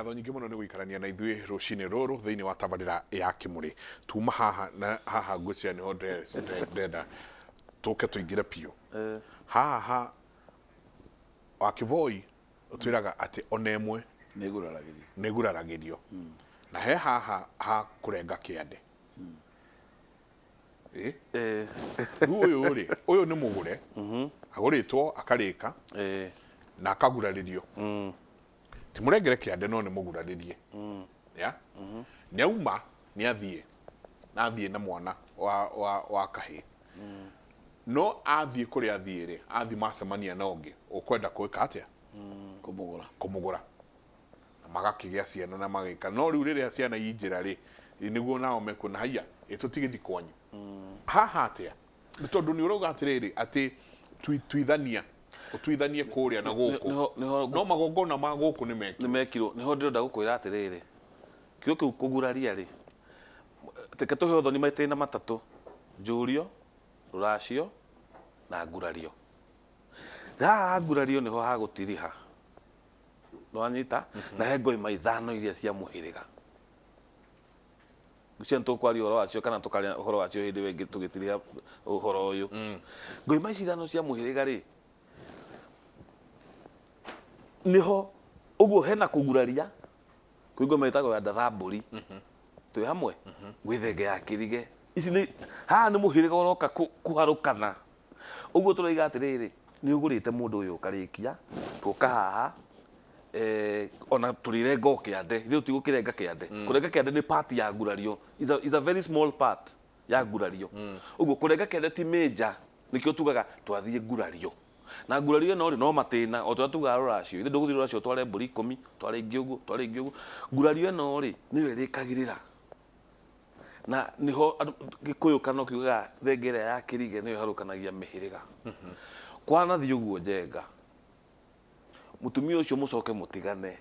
Ngatho nyingĩ mũno nĩ gũikarania na ithuĩ rũcinĩ rũrũ thĩinĩ wa tabarĩra ya Kĩmũrĩ. Tuma haha na haha ngwĩciria nĩho ndĩrenda tũke tũingĩre biũ. Haha ha Wakĩboi ũtwĩraga atĩ ona ĩmwe nĩ nguraragĩrio. Nĩ guraragĩrio. Na he haha ha kũrenga kĩande. Ĩ? Ĩĩ. Rĩu ũyũ rĩ, ũyũ nĩ mũgũre. Agũrĩtwo akarĩka na akagurarĩrio. Ti mũrengere kĩande no nĩ mũgurarĩrie. Ya? Nĩ auma nĩ athiĩ. Na athiĩ na mwana wa kahĩĩ. No athiĩ kũrĩa athiĩ rĩ, athiĩ macemania na ũngĩ ũkwenda gwĩka atĩa? Kũmũgũra. Kũmũgũra. Na magakĩgĩa ciana na magĩka. No rĩu rĩrĩa ciana i njĩra rĩ, nĩguo nao mekuona haiya, ĩ tũtigĩthiĩ kwanyu. Haha atĩa? Nĩ tondũ nĩ ũrauga atĩrĩrĩ, atĩ tuithania, ũtuithanie kũrĩa na gũkũ. Nĩho No magongona ma gũkũ nĩ mekirwo. Nĩ mekirwo. Nĩho ndĩrenda gũkwĩra atĩrĩrĩ, kiugo kĩu kũguraria rĩ, reke tũhe ũthoni maitĩna matatũ, njũrio, rũracio na ngurario. Haha ha ngurario nĩho ha gũtiriha. Nĩwanyita? Na he ngoima ithano iria cia mũhĩrĩga. Icio nĩtũkwaria ũhoro wacio kana tũkaria ũhoro wacio hĩndĩ ĩyo ĩngĩ tũgĩtiriha ũhoro ũyũ. Ngoima ici ithano cia mũhĩrĩga rĩ, nĩho ũguo hena kũguraria, kwĩ ngoma ĩtagwo ya ndathambũri. Twĩ hamwe? Gwĩ thenge ya kĩrige. Ici nĩ, haha nĩ mũhĩrĩga ũroka kũharũkana. Ũguo tũroiga atĩrĩrĩ, nĩ ũgũrĩte mũndũ ũyũ ũkarĩkia, twoka haha, ona tũrĩrenga o kĩande, rĩu ti gũkĩrenga kĩande. Kũrenga kĩande nĩ part ya ngurario, is a very small part ya ngurario. Ũguo kũrenga kĩande ti major, nĩkĩo tugaga twathiĩ ngurario. Na ngurario ĩno rĩ, no matĩna, o ta ũrĩa tugaga rũracio, ithe ndũgũthiĩ rũracio ũtware mbũri ikũmi, ũtware ingĩ ũguo, ũtware ingĩ ũguo. Ngurario ĩno rĩ, nĩyo ĩrĩkagĩrĩra. Na nĩho andũ Gĩkũyũ kana kiugaga thenge ĩrĩa ya kĩrige nĩyo ĩharũkanagia mĩhĩrĩga. Kwanathiĩ ũguo Njenga, mũtumia ũcio mũcoke mũtigane,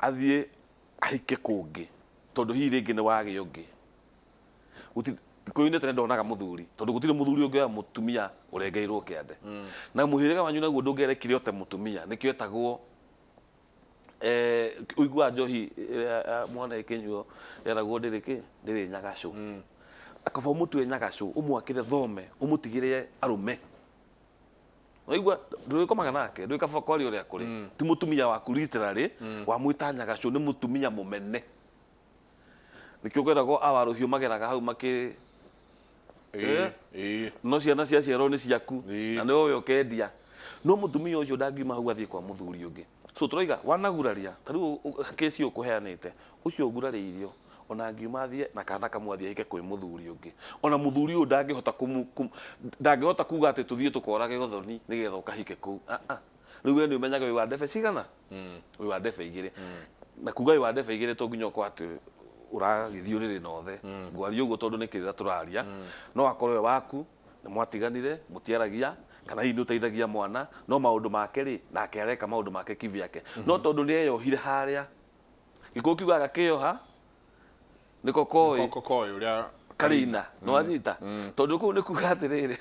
athiĩ ahike kũngĩ, tondũ hihi rĩngĩ nĩ wagĩa ũngĩ. Gĩkũyũ-inĩ tene ndonaga mũthuri, tondũ gũtirĩ mũthuri ũngĩoya mũtumia ũrengeirwo kĩande. Na mũhĩrĩga wanyu naguo ndũngĩarekire ũte mũtumia, nĩkĩo etagwo ũiguaga njohi ĩrĩa ya mwana ĩkĩnyuo yeragwo ndĩrĩ kĩ ndĩrĩ nyagacũ. Kaba ũmũtue nyagacũ, ũmwakĩre thome, ũmũtigĩre arũme. Waigua ndũrĩkomaga nake, ndũĩ kaba kwaria ũrĩa kũrĩ. Ti mũtumia waku literally, wamwĩta nyagacũ nĩ mũtumia mũmene. Nĩkĩo kwĩragwo awa rũhiũ mageraga hau makĩ Ĩĩ, ĩĩ. No ciana ciaciarwo nĩ ciaku Ĩĩ. na nĩwe ũyũ ũkendia. No mũtumia ũcio ndangiuma hau athiĩ kwa mũthuri ũngĩ. So tũroiga wanaguraria, ta rĩu kesi ũkũheanĩte, ũcio ũgurarĩirio ona angiuma athiĩ na kana kamwe athiĩ ahike kwĩ mũthuri ũngĩ. Ona mũthuri ũyũ ndangĩhota kũmũ, ndangĩhota kuga atĩ tũthiĩ tũkorage ũthoni nĩgetha ũkahike kũu. Ah ah. Rĩu we nĩ ũmenyaga wĩ wa ndebe cigana? Wĩ wa ndebe igĩrĩ. Na kuga wĩ wa ndebe igĩrĩ to nginya ũkorwo atĩ ũragĩthiĩ ũrĩrĩ na othe. Ngwaria ũguo tondũ nĩ kĩrĩra tũraria. No akorwo we waku nĩ mwatiganire, mũtiaragia, kana hihi nĩ ũteithagia mwana, no maũndũ make rĩ, nake areka maũndũ make kivyake. No tondũ nĩ eyohire harĩa, Gĩkũyũ kiugaga gakĩyoha, nĩko koĩ. Nĩko koĩ ũrĩa karĩina. Nĩ wanyita? Tondũ kũu nĩ kuga atĩrĩrĩ,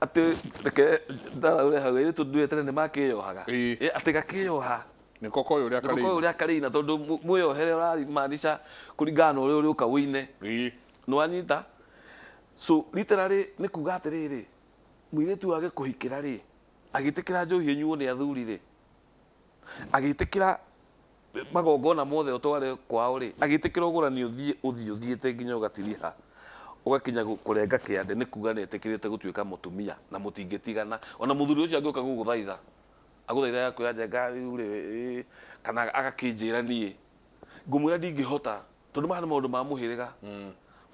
atĩ reke ndaraure hau, airĩtu ndũĩ tene nĩ makĩyohaga. Ĩĩ. Atĩ gakĩyoha. Nĩko koĩ ũrĩa Nĩko koĩ karĩina. ũrĩa karĩina tondũ mwĩyohere ũramaanisha kũringana na ũrĩa ũrĩũka ũine. Nĩ wanyita? So literally nĩ kuga atĩrĩrĩ, mũirĩtu ũyũ agĩkũhikĩra rĩ, agĩtĩkĩra njohi ĩnyuo nĩ athuri rĩ, agĩtĩkĩra magongona mothe ũtware kwao rĩ, agĩtĩkĩra ũgũrani ũthiĩ ũthiĩ ũthiĩte nginya ũgatiriha ũgakinya kũrenga kĩande, nĩ kuga nĩ etĩkĩrĩte gũtuĩka mũtumia na mũtingĩtigana. Ona mũthuri ũcio angĩũka gũgũthaitha, agũthaitha agakwĩra Njenga rĩu rĩ, ĩ, kana agakĩnjĩra niĩ, ngũmwĩra ndingĩhota tondũ maya nĩ maũndũ ma mũhĩrĩga.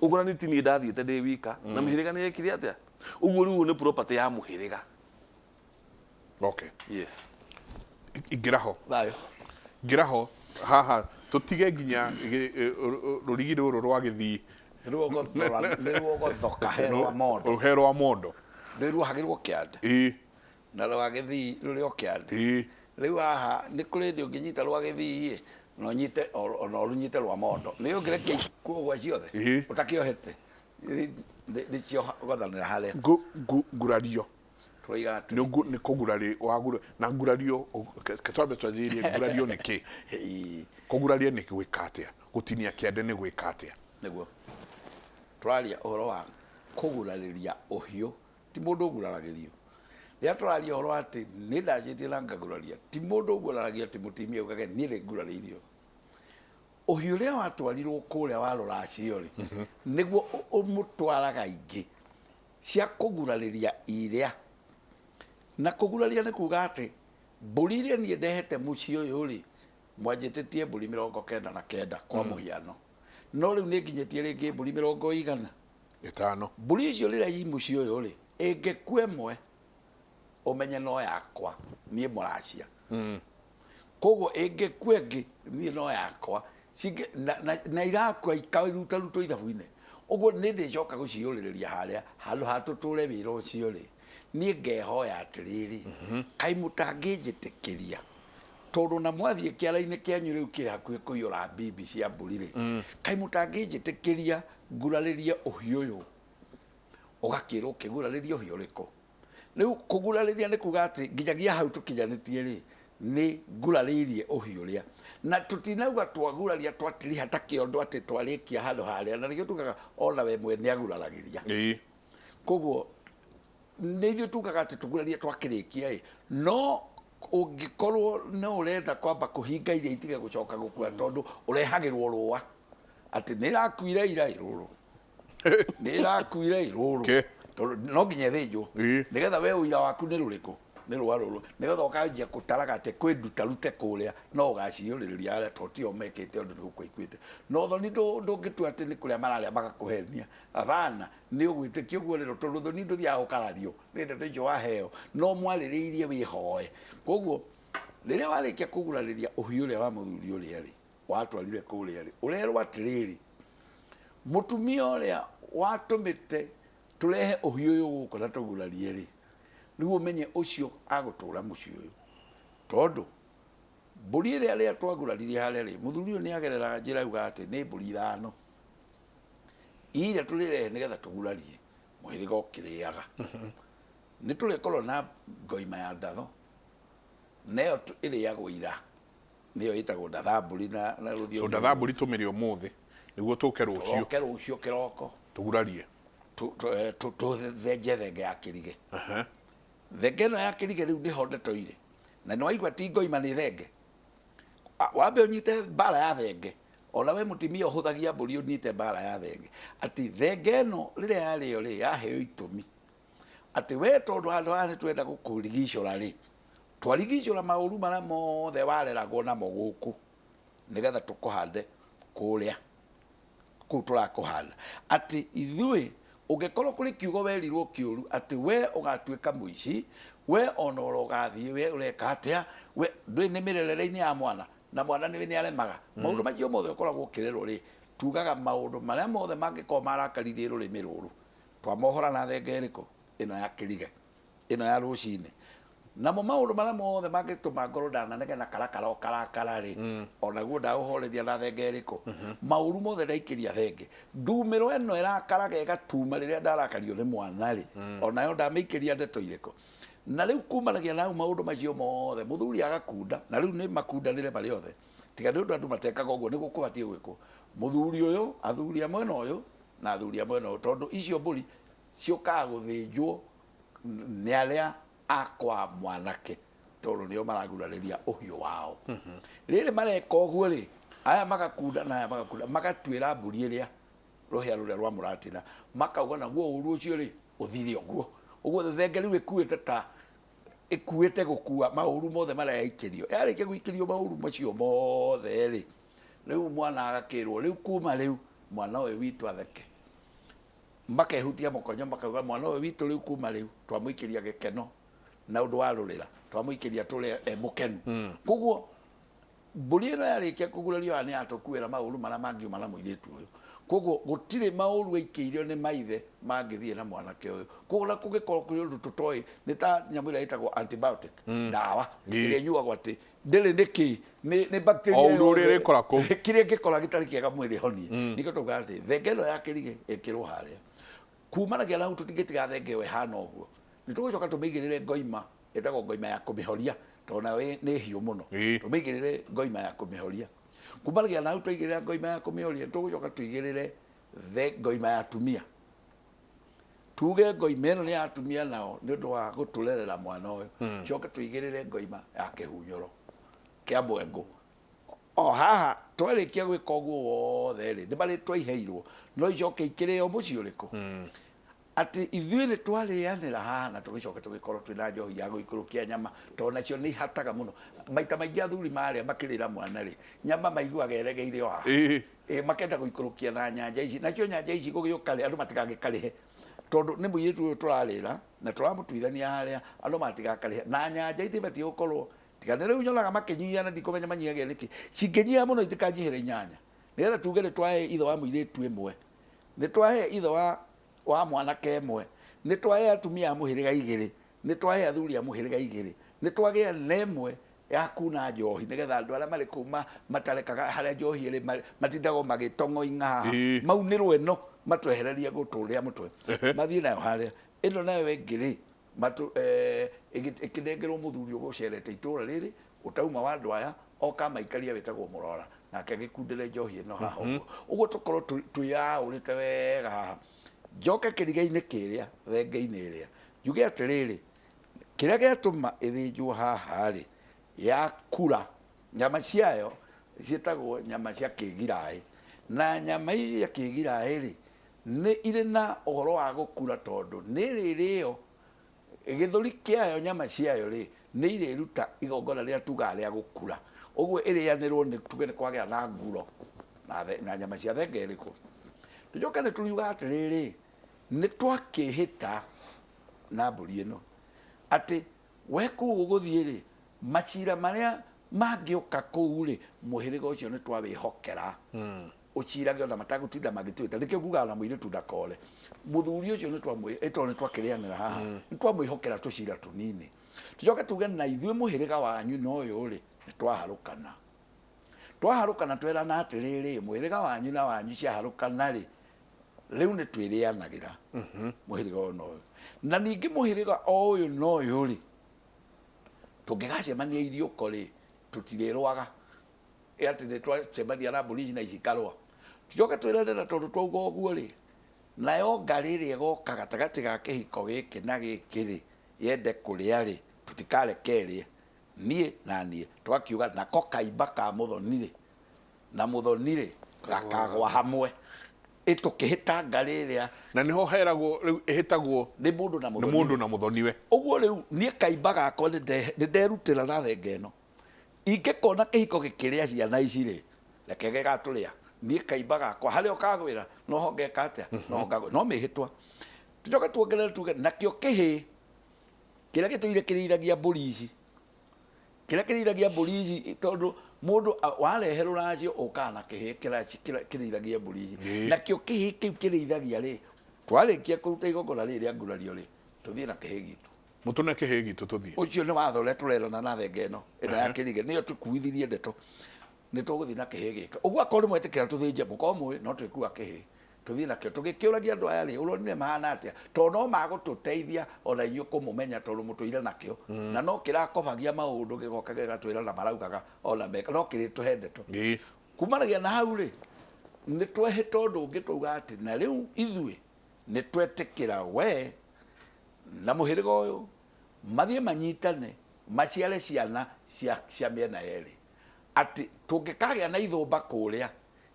Ũgũrani ti niĩ ndathiĩte ndĩ wika, na mĩhĩrĩga nĩ yekire atĩa? Ũguo rĩu nĩ property ya mũhĩrĩga. Okay. Yes. Ingĩra ho. Thayũ. Ingĩra ho haha tũtige nginya rũrigi rũrũ rwa gĩthii. Nĩ ruogothoka he rwa mondo. He rwa mondo. Nĩ ruohagĩrwo kĩande. Ĩĩ. Na rwa gĩthii rũrĩ o kĩande. Ĩĩ. Rĩu haha nĩ kũrĩ hĩndĩ ũngĩnyita rwa gĩthii ĩ, na ũnyite ona ũnyite rwa mondo. Nĩ ũngĩrekia ikuo ciothe Ĩĩ. ũtakĩohete. Nĩ ciogothanĩra harĩa. Ngurario. Tũroiga atĩ Nĩ nĩ kũgurari wagura na ngurario ke twambe twanjĩrĩrie ngurario nĩ kĩ? Ĩĩ, Kũguraria nĩ gwĩka atĩa? Gũtinia kĩande nĩ gwĩka atĩa? Nĩguo tũraria ũhoro wa kũgurarĩria ũhiũ, ti mũndũ ũguraragĩrio. Rĩrĩa tũraria ũhoro wa atĩ nĩ ndacĩtie na ngaguraria, ti mũndũ ũguraragio atĩ mũtumia augage niĩ nĩ ngurarĩirio. Ũhiũ ũrĩa watwarirwo kũrĩa wa rũracio rĩ, nĩguo ũmũtwaraga ingĩ cia kũgurarĩria iria. Na kũguraria nĩ kuga atĩ mbũri iria niĩ ndehete mũciĩ ũyũ rĩ, mwanjĩtĩtie mbũri 99 kwa mũhiano, no rĩu nĩ nginyĩtie rĩngĩ mbũri mĩrongo igana 5. Mbũri icio rĩrĩa i mũciĩ ũyũ rĩ, ĩngĩkua ĩmwe ũmenye no yakwa niĩ mũracia. Koguo ĩngĩkua ĩngĩ niĩ no yakwa. Na irakua ikarutarutwo ithabu-inĩ ũguo nĩ ndĩcoka gũciyũrĩrĩria harĩa handũ ha tũtũre wĩra ũcio rĩ, niĩ ngehoya atĩrĩrĩ, kaĩ mũtangĩnjĩtĩkĩria, tondũ na mwathiĩ kĩara-inĩ kĩanyu rĩu kĩrĩ hakuhĩ kũiyũra mbimbi cia mbũri rĩ, kaĩ mũtangĩnjĩtĩkĩria ngurarĩrie ũhiũ ũyũ? Ũgakĩrwo ũkĩgurarĩria ũhiũ ũrĩkũ? Rĩu kũgurarĩria nĩ kuga atĩ nginyagia hau tũkinyanĩtie rĩ, nĩ ngurarĩirie ũhiũ ũrĩa, na tũtinauga twaguraria twatiriha ta kĩondo atĩ twarĩkia handũ harĩa, na nĩkĩo tugaga ona we mwene aguraragĩria. Koguo nĩ ithuĩ tugaga atĩ tũgurarie twakĩrĩkia ĩ, no ũngĩkorwo no ũrenda kwamba kũhinga iria itige gũcoka gũkua, tondũ ũrehagĩrwo rũa atĩ nĩ ĩrakuire ira ĩrũrũ, nĩ ĩrakuire ĩrũrũ, tondũ no nginya ĩthĩnjwo, nĩgetha we ũira waku nĩ rũrĩkũ? Nĩ rũa rũrũ, nĩgetha ũkanjia kũtaraga atĩ kwĩ ndutarute kũrĩa no ũgaciyũrĩrĩria harĩa, tondũ tio mekĩte ũndũ nĩ gũkua ikuĩte. No thoni ndũngĩtua atĩ nĩ kũrĩa mararĩa magakũhenia, abana nĩ ũgwĩtĩkia ũguo rĩro, tondũ thoni ndũthiaga gũkarario nĩ ndeto icio waheo, no mwarĩrĩirie wĩhoe. Koguo rĩrĩa warĩkia kũgurarĩria ũhiũ ũrĩa wa mũthuri ũrĩa rĩ watwarire kũrĩa rĩ, ũrerwo atĩrĩrĩ, mũtumia ũrĩa watũmĩte tũrehe ũhiũ ũyũ gũkũ na tũgurarie rĩ, rĩu ũmenye ũcio agũtũra mũciĩ ũyũ, tondũ mbũri ĩrĩa rĩrĩa twaguraririe harĩa rĩ, mũthuri ũyũ nĩ agereraga njĩra auga atĩ nĩ mbũri 5 iria tũrĩrehe nĩgetha tũgurarie mũhĩrĩga ũkĩrĩaga. Nĩ tũrĩkorwo na ngoima ya ndatho, nayo ĩrĩagwo ira, nĩyo ĩtagwo ndathambũri na rũthiomi. So ndathambũri tũmĩrĩe ũmũthĩ nĩguo tũke rũciũ. Tũke rũciũ kĩroko. Tũgurarie. Tũthenje thenge ya kĩrige. Thenge ĩno ya kĩrige rĩu nĩho ndeto irĩ. Na nĩ waigua ti ngoima nĩ thenge. Wambe ũnyite mbara ya thenge. Ona we mũtumia ũhũthagia mbũri ũnyite mbara ya thenge. Atĩ thenge ĩno rĩrĩa yarĩo rĩ, yaheo itũmi. Atĩ we tondũ handũ haha nĩ twenda gũkũrigicũra rĩ, twarigicũra maũru marĩa mothe wareragwo namo gũkũ, nĩgetha tũkũhande kũrĩa kũu tũrakũhanda. Atĩ ithuĩ ũngĩkorwo kũrĩ kiugo werirwo kĩũru atĩ we ũgatuĩka mũici, we ona ũrĩa ũgathiĩ, we ũreka atĩa, we ndũĩ nĩ mĩrerere-inĩ ya mwana, na mwana nĩ aremaga. Maũndũ macio mothe ũkoragwo ũkĩrerwo rĩ, tugaga maũndũ marĩa mothe mangĩkorwo marakaririe rũrĩmĩ rũrũ, twamohora na thenge ĩrĩkũ? Ĩno ya kĩrige, ĩno ya rũcinĩ. Namo maũndũ marĩa mothe mangĩtũma ngorwo ndananegena karakara o karakara rĩ, onaguo ndaũhoreria na thenge ĩrĩkũ? Maũru mothe ndaikĩria thenge. Ndumĩro ĩno ĩrakaraga ĩgatuma rĩrĩa ndarakario nĩ mwana rĩ, onayo ndamĩikĩria ndeto irĩkũ? Na rĩu kumanagia na hau maũndũ macio mothe mũthuri agakunda, na rĩu nĩ makundanĩre marĩ othe, tiga nĩ ũndũ andũ matekaga ũguo nĩguo kũbatiĩ gwĩkwo. Mũthuri ũyũ, athuri a mwena ũyũ na athuri a mwena ũyũ, tondũ icio mbũri ciũkaga gũthĩnjwo nĩ arĩa akwa mwanake, tondũ nĩo maragurarĩria ũhiũ wao. Rĩrĩ mareka ũguo rĩ, aya magakunda na aya magakunda, magatuĩra mbũri ĩrĩa rũhĩa rũrĩa rwa mũratina, makauga naguo ũru ũcio rĩ ũthire ũguo. Ũguo thenge rĩu ĩkuĩte ta ĩkuĩte gũkua maũru mothe marĩa yaikĩrio. Yarĩkia gũikĩrio maũru macio mothe rĩ, rĩu mwana agakĩrwo rĩu kuma rĩu mwana ũyũ witũ atheke. Makehutia mũkonyo makauga mwana ũyũ witũ rĩu kuma rĩu twamũikĩria gĩkeno na ũndũ wa rũrĩra, twamũikĩria tũrĩa e mũkenu. Koguo mbũri ĩno yarĩkia kũgurario haha nĩ yatũkuĩra maũru marĩa mangiuma na mũirĩtu ũyũ. Koguo gũtirĩ maũru aikĩirio nĩ maithe mangĩthiĩ na mwanake ũyũ. Koguo na kũngĩkorwo kũrĩ ũndũ tũtoĩ, nĩ ta nyamũ ĩrĩa ĩtagwo antibiotic, ndawa ĩrĩa ĩnyuagwo atĩ ndĩrĩ nĩ kĩ, nĩ bacteria O ũndũ ũrĩa yothe. ĩrĩkora kũu. Kĩrĩa ĩngĩkora gĩtarĩ kĩega mwĩrĩ honie. Nĩkĩo tũugaga atĩ thenge ĩno ya kĩrige ĩkĩrwo harĩa. Kumanagia na hau tũtingĩtiga thenge ĩyo ĩhana ũguo. Nĩ tũgũcoka tũmĩigĩrĩre ngoima ĩtagwo ngoima ya kũmĩhoria, tondũ nayo nĩ hiũ mũno. Tũmĩigĩrĩre ngoima ya kũmĩhoria. Kumanagia na hau twaigĩrĩra ngoima ya kũmĩhoria, nĩ tũgũcoka tũigĩrĩre ngoima ya atumia. Tuge ngoima ĩno nĩ ya atumia nao nĩ ũndũ wa gũtũrerera mwana ũyũ. Coke tũigĩrĩre ngoima ya kĩhunyũro kĩa mwengũ. O haha twarĩkia gwĩka ũguo wothe rĩ, nĩ marĩ twaiheirwo, no icoke ikĩrĩo mũciĩ ũrĩkũ? Atĩ ithuĩ nĩ twarĩanĩra haha na tũgĩcoka tũgĩkorwo twĩna njohi ya gũikũrũkia nyama, tondũ nacio nĩ ihataga mũno. Maita maingĩ athuri marĩa makĩrĩra mwana rĩ, nyama maiguaga ĩregeire o haha. Ĩ makenda gũikũrũkia na nyanja ici, nacio nyanja ici gũgĩũka rĩ, andũ matigagĩkarĩhe, tondũ nĩ mũirĩtu ũyũ tũrarĩra na tũramũtuithania harĩa, andũ matigakarĩhe. Na nyanja itibatiĩ gũkorwo, tiga nĩ rĩu nyonaga makĩnyihia na ndikũmenya manyihagia nĩkĩ, cingĩnyiha mũno itikanyihĩre inyanya, nĩgetha tuge nĩ twahe ithe wa mũirĩtu ĩmwe, nĩ twahe ithe wa mwanake ĩmwe, nĩ twahe atumia a mũhĩrĩga igĩrĩ, nĩ twahe athuri a mũhĩrĩga igĩrĩ, nĩ twagĩa na ĩmwe ya kuna njohi, nĩgetha andũ arĩa marĩ kũu matarekaga harĩa njohi ĩrĩ matindagwo magĩtong'oing'a haha, maunĩrwo ĩno matwehererie gũtũrĩa mũtwe, mathiĩ nayo harĩa. Ĩno nayo ĩngĩ rĩ, ĩkĩnengerwo mũthuri ũgũcerete itũra rĩrĩ ũtauma wa andũ aya, oka maikaria wĩtagwo Mũrora, nake agĩkundĩre njohi ĩno haha ũguo. Ũguo tũkorwo twĩyaũrĩte wega haha. Njoke kĩriga-inĩ kĩrĩa, thenge-inĩ ĩrĩa, njuge atĩrĩrĩ, kĩrĩa gĩatũma ĩthĩnjwo haha rĩ, yakura, nyama ciayo ciĩtagwo nyama cia kĩgiraĩ, na nyama ici cia kĩgiraĩ rĩ, nĩ irĩ na ũhoro wa gũkura, tondũ nĩ ĩrĩrĩo gĩthũri kĩayo, nyama ciayo rĩ, nĩ irĩruta igongona rĩrĩa tugaga rĩa gũkura. Ũguo ĩrĩanĩrwo nĩ tuge nĩ kwagĩa na nguro na nyama cia thenge ĩrĩkũ. Tũcoke nĩ tũriuga atĩrĩrĩ, nĩ twakĩhĩta na mbũri ĩno atĩ we kũu ũgũthiĩ rĩ, macira marĩa mangĩũka kũu rĩ, mũhĩrĩga ũcio nĩ twawĩhokera ũcirage ona matagũtinda magĩtwĩta. Nĩkĩo ngugaga na mũirĩtu ndakore mũthuri ũcio, nĩ tondũ nĩ twakĩrĩanĩra haha, nĩ twamwĩhokera tũcira tũnini. Tũcoke tuge na ithuĩ mũhĩrĩga wanyu na ũyũ rĩ, nĩ twaharũkana. Twaharũkana twerana atĩrĩrĩ, mũhĩrĩga wanyu na wanyu ciaharũkana rĩ, rĩu nĩ twĩrĩanagĩra mũhĩrĩga ũyũ na ũyũ. Na ningĩ mũhĩrĩga o ũyũ na ũyũ rĩ, tũngĩgacemania iriũko rĩ, tũtirĩrũaga atĩ nĩ twacemania na mbũri ici na ici ikarũa. Tũcoke twĩrane na tondũ twauga ũguo rĩ, nayo ngarĩ ĩrĩa ĩgoka gatagatĩ ga kĩhiko gĩkĩ na gĩkĩ rĩ, yende kũrĩa rĩ, tũtikareke ĩrĩe. Niĩ na niĩ tũgakiuga nako kaimba ka mũthoni rĩ na mũthoni rĩ gakagwa hamwe, ĩtũkĩhĩta ngarĩ ĩrĩa. Na niho heragwo rĩu ĩhĩtagwo nĩ mũndũ na nĩ mũthoni. Mũndũ na mũthoniwe. Ũguo rĩu niĩ kaimba gakwa nĩ nderutĩra na thenge ĩno, ingĩkona kĩhiko gĩkĩrĩa ciana ici rĩ, reke gĩgatũrĩa. Niĩ kaimba gakwa harĩa ũkagwĩra noho ngeka atĩa, noho ngagwĩra no mĩhĩtwa. Tũcoke tuongerere tuge nakĩo kĩhĩ kĩrĩa gĩtũire kĩrĩithagia mbũri ici, kĩrĩa kĩrĩithagia mbũri ici, tondũ mũndũ warehe rũracio ũkaga na kĩhĩ kĩrĩa kĩrĩithagia mbũri ici. Nakĩo kĩhĩ kĩu kĩrĩithagia rĩ, twarĩkia kũruta igongona rĩrĩ rĩa ngurario rĩ, tũthiĩ na kĩhĩ gitũ. Mũtũne kĩhĩ gitũ tũthiĩ. Ũcio nĩ watho ũrĩa tũrerana na thenge ĩno ĩno ya kĩrige, nĩyo tũkuithirie ndeto, nĩ tũgũthiĩ na kĩhĩ gĩkĩ. Ũguo akorwo nĩ mwetĩkĩra tũthĩnje, mũkorwo mũĩ no twĩkua kĩhĩ tũthiĩ nakĩo tũgĩkĩũragia andũ aya rĩ, ũronire mahana atĩa, tondũ no magũtũteithia ona inyuĩ kũmũmenya, tondũ mũtũire nakĩo na no kĩrakobagia maũndũ, gĩgoka gĩgatwĩra na maraugaga ona meka no kĩrĩtũhe ndeto. Kumanagia na hau rĩ, nĩ twehĩta ũndũ ũngĩ, twauga atĩ na rĩu ithuĩ nĩ twetĩkĩra we na mũhĩrĩga ũyũ mathiĩ manyitane maciare ciana cia mĩena yerĩ, atĩ tũngĩkagĩa na ithũmba kũrĩa,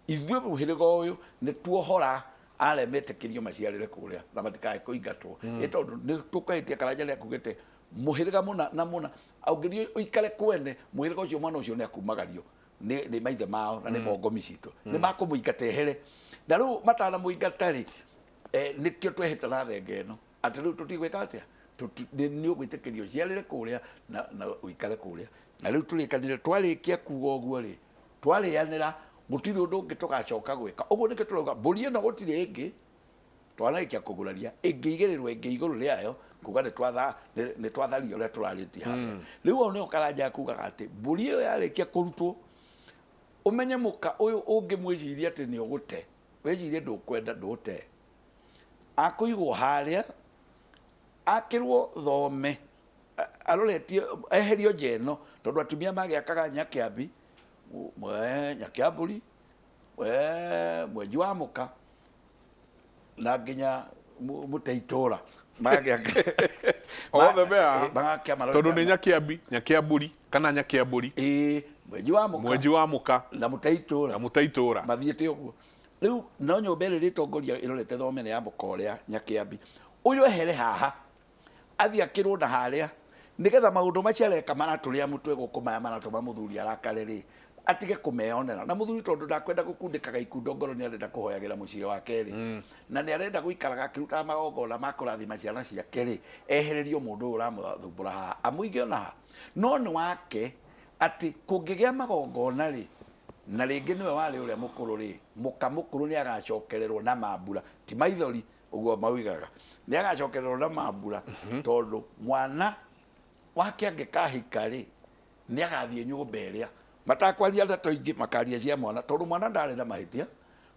ithuĩ mũhĩrĩga ũyũ nĩ tuohora arĩa metĩkĩrio maciarĩre kũrĩa na matikae kũingatwo, ĩ tondũ nĩ tũkahĩtia Karanja nĩ akugĩte mũhĩrĩga mũna na mũna ũngĩthiĩ ũikare kwene mũhĩrĩga ũcio, mwana ũcio nĩ akumagario nĩ maithe mao na nĩ mongomi citũ, nĩ makũmũingata ehere. Na rĩu matanamũingata rĩ, nĩkĩo twehĩta na thenge ĩno atĩ rĩu tũtigwĩka atĩa, nĩ ũgwĩtĩkĩrio ũciarĩre kũrĩa na ũikare kũrĩa. Na rĩu tũrĩkanĩre, twarĩkia kuga ũguo rĩ, twarĩanĩra, gũtirĩ ũndũ ũngĩ tũgacoka gwĩka. Ũguo nĩkĩo tũrauga mbũri ĩno gũtirĩ ĩngĩ twanarĩkia kũguraria ĩngĩigĩrĩrwo ĩngĩ igũrũ rĩayo, kuga nĩ twatharia ũrĩa tũrarĩtie harĩa. Rĩu hau nĩho Karanja akugaga atĩ mbũri ĩyo yarĩkia kũrutwo, ũmenye mũka ũyũ ũngĩmwĩciria atĩ nĩ ũgũte, wĩcirie ndũkwenda, ndũte, akũigwo harĩa. Akĩrwo thome aroretie eherio njeno tondũ atumia magĩakaga Nyakĩambi, Nyakĩambũri, mwenji wa mũka na nginya mũte itũra magĩaka. Othe mea. Magakia marorete. Tondũ nĩ Nyakĩambi, Nyakĩambũri kana Nyakĩambũri. Ĩĩ, mwenji wa mũka. Mwenji wa mũka. Na mũte itũra. Na mũte itũra. Mathiĩte ũguo. Rĩu no nyũmba ĩrĩa ĩrĩtongoria ĩrorete thome nĩ ya mũka ũrĩa Nyakĩambi. Ũyũ ehere haha athiĩ akĩrwo na harĩa nĩgetha maũndũ macio areka maratũrĩa mũtwe gũkũ maya maratũma mũthuri arakare rĩ, atige kũmeyonera. Na mũthuri tondũ ndakwenda gũkundĩkaga ikundo ngoro, nĩ arenda kũhoyagĩra mũciĩ wake rĩ, na nĩ arenda gũikaraga akĩrutaga magongona ma kũrathima ciana ciake rĩ, ehererio mũndũ ũyũ ũramũthumbũra haha, amũige ona ha no nĩ wake, atĩ kũngĩgĩa magongona rĩ, na rĩngĩ nĩwe warĩ ũrĩa mũkũrũ rĩ, mũka mũkũrũ nĩ agacokererwo na mambura, ti maithori ũguo maugaga, nĩ agacokererwo na mambura, tondũ mwana wake angĩkahika rĩ, nĩ agathiĩ nyũmba ĩrĩa matakwaria ndeto ingĩ, makaria cia mwana, tondũ mwana ndarĩ na mahĩtia.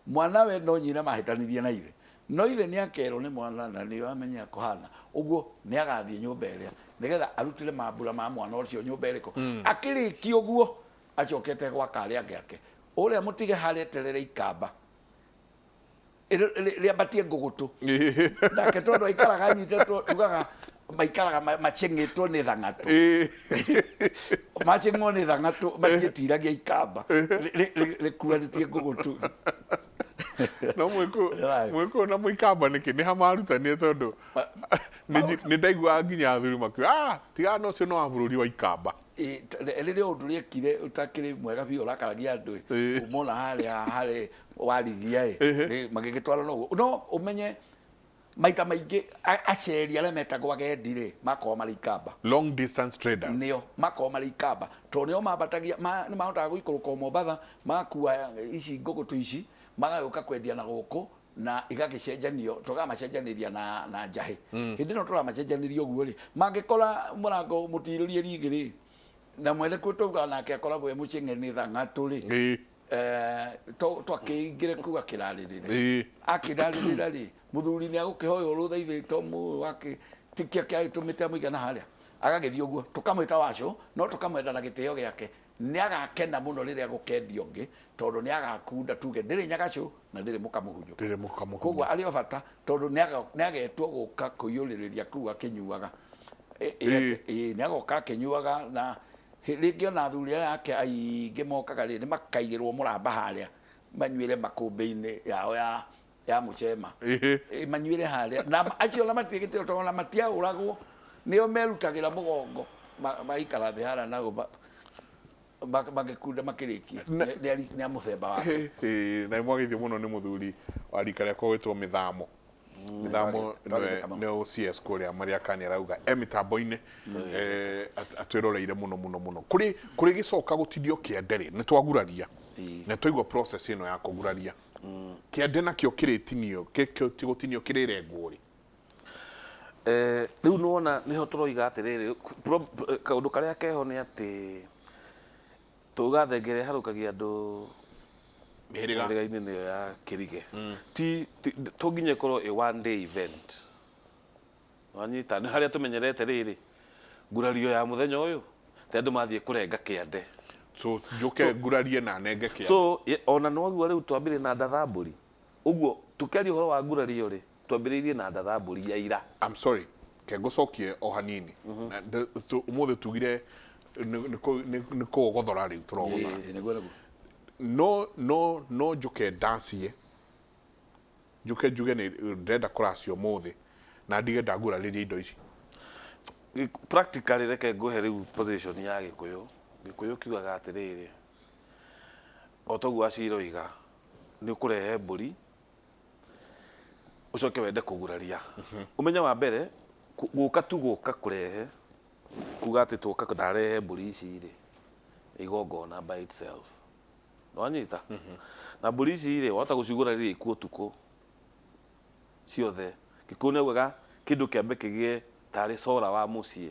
Mwana we no nyina mahĩtanirie na ithe, no ithe nĩ akerwo nĩ mwana na nĩ amenya kũhana ũguo, nĩ agathiĩ nyũmba ĩrĩa nĩgetha arutĩre mambura ma mwana ũcio nyũmba ĩrĩkũ. Akĩrĩkia ũguo acokete gwaka arĩa angĩ ake, ũrĩa mũtige harĩa eterere ikamba rĩambatie ngũgũtũ nake, tondũ aikaraga anyitĩtwo, tugaga maikaraga maceng'ĩtwo nĩ thang'atũ, maceng'wo nĩ thang'atũ, matiĩtiragia ikamba rĩkuanĩtie ngũgũtũ. No mwĩkũ na mũikamba nĩkĩ nĩ hamarutanire, tondũ nĩ ndaiguaga nginya athuri makiuga, "Ah, tigana na ũcio, no wa bũrũri wa ikamba." Rĩrĩa ũndũ rĩekire ũtakĩrĩ mwega biũ ũrakaragia andũ ĩ, kuma ona harĩa harĩ warithia ĩ, magĩgĩtwara noguo. No ũmenye maita maingĩ aceri arĩa metagwo agendi rĩ, makoragwo marĩ ikamba. Long distance traders. Nĩo makoragwo marĩ ikamba, tondũ nĩo mambatagia nĩ mahotaga gũikũrũka o Mombatha, magakua ici ngũgũtũ ici, magagĩũka kwendia na gũkũ na igagĩcenjanio, tũkamacenjanĩria na njahĩ. Hĩndĩ ĩno tũramacenjanĩria ũguo rĩ, mangĩkora mũrango mũtirũrie rigĩ rĩ, na mwene kuo taugaga nake akoragwo e mũceng'e nĩ thang'atũ rĩ, twakĩingĩre kuu akĩrarĩrĩre. Akĩrarĩrĩra rĩ, mũthuri nĩ agũkĩhoya rũtha ithe to wake tikia kĩagĩtũmĩte amũigana harĩa, agagĩthiĩ ũguo tũkamwĩta waco, no tũkamwenda na gĩtĩo gĩake. Nĩ agakena mũno rĩrĩa gũkendio ũngĩ, tondũ nĩ agakunda tuge ndĩrĩ nyagacũ na ndĩrĩ mũkamũhunjũ. Ndĩrĩ mũkamũhunjũ. Koguo arĩ o bata, tondũ nĩ agetwo gũka kũiyũrĩrĩria kuu akĩnyuaga. Nĩ agoka akĩnyuaga, na rĩngĩ ona athuri aya ake aingĩ mokaga rĩ, nĩ makaigĩrwo mũramba harĩa manyuĩre makũmbĩ-inĩ yao ya mũcema. Manyuĩre harĩa na acio ona matirĩ gĩtĩo, tondũ ona matiaũragwo, nĩo merutagĩra mũgongo, maikara thĩ harĩa nao magĩkunda makĩrĩkia. Nĩ a mũthemba wake. Na mwagithio mũno nĩ mũthuri wa rika rĩakwa gwĩtwo Mĩthamo. Mĩthamo nĩ OCS kũrĩa Mariakani, arauga e mĩtambo-inĩ, atwĩroreire mũno mũno mũno. Kũrĩ gĩcoka gũtindio kĩande rĩ, nĩ twaguraria, nĩ twaigua process ĩno ya kũguraria kĩande, nakĩo kĩrĩtinio ti gũtinio, kĩrĩrengwo rĩ? Rĩu nĩwona nĩho tũroiga atĩrĩrĩ, kaũndũ karĩa keho nĩ atĩ tuga thenge ĩrĩa ĩharũkagia andũ mĩhĩrĩga mĩhĩrĩga-inĩ nĩyo ya kĩrige. Ti to nginya ĩkorwo ĩ one day event, wanyita? Nĩ harĩa tũmenyerete rĩrĩ ngurario ya mũthenya ũyũ, te andũ mathiĩ kũrenga kĩande. So njũke ngurarie na nenge kĩande. So ona nĩwaigua rĩu twambire na ndathambũri ũguo, tũkĩaria ũhoro wa ngurario rĩ, twambĩrĩirie na ndathambũri ya ira. I'm sorry, ke ngũcokie o hanini. Na ũmũthĩ tugire nĩ kũgothora rĩu tũrogothora. Nĩguo nĩguo. No njuke ndacie, njuke njuge nĩ ndĩrenda kũracia ũmũthĩ na ndige ndagurarĩria indo ici? Practically, reke ngũhe rĩu position ya Gĩkũyũ. Gĩkũyũ kiugaga atĩrĩrĩ, o toguo aciroiga, nĩ ũkũrehe mbũri ũcoke wende kũguraria. Ũmenye wa mbere gũka tu gũka kũrehe kuga atĩ tũka ndarehe mbũri ici rĩ, igongona by itself, nĩwanyita? Na mbũri ici rĩ, wahota gũcigũrarĩria ikuo ũtukũ ciothe. Gĩkũyũ nĩ augaga kĩndũ kĩambe kĩgĩe tarĩ cora wa mũciĩ.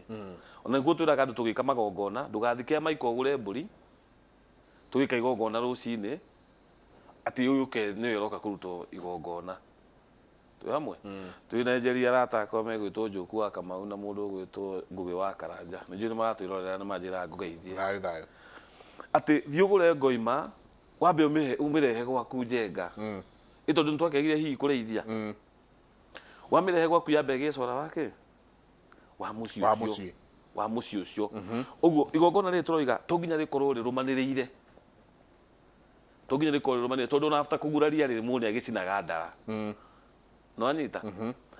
Ona nĩguo twĩraga andũ tũgĩka magongona, ndũgathiĩ kĩa maiko ũgũre mbũri tũgĩka igongona rũcinĩ, atĩ ũyũ ke nĩwe ũroka kũrutwo igongona. Twĩ hamwe twĩ Nigeria, arata akwa megwĩtwo Njoku wa Kamau na mũndũ ũgwĩtwo Ngũgĩ wa Karanja, nĩ njũĩ nĩ maratwĩrorera, nĩ manjĩraga ngũgeithie. Thayũ thayũ. Atĩ thiĩ ũgũre ngoima, wambe ũmĩrehe gwaku njenga, ĩ tondũ nĩ twakĩagire hihi kũrĩithia, wamĩrehe gwaku yambe ĩgĩcora wake wa mũciĩ wa ũcio. Mũciĩ. Wa mũciĩ ũcio. Ũguo igongona rĩrĩ tũroiga to nginya rĩkorwo rĩrũmanĩrĩire, to nginya rĩkorwo rĩrũmanĩrĩire, tondũ ona after kũguraria rĩ, mũndũ nĩ agĩcinaga ndara, no anyita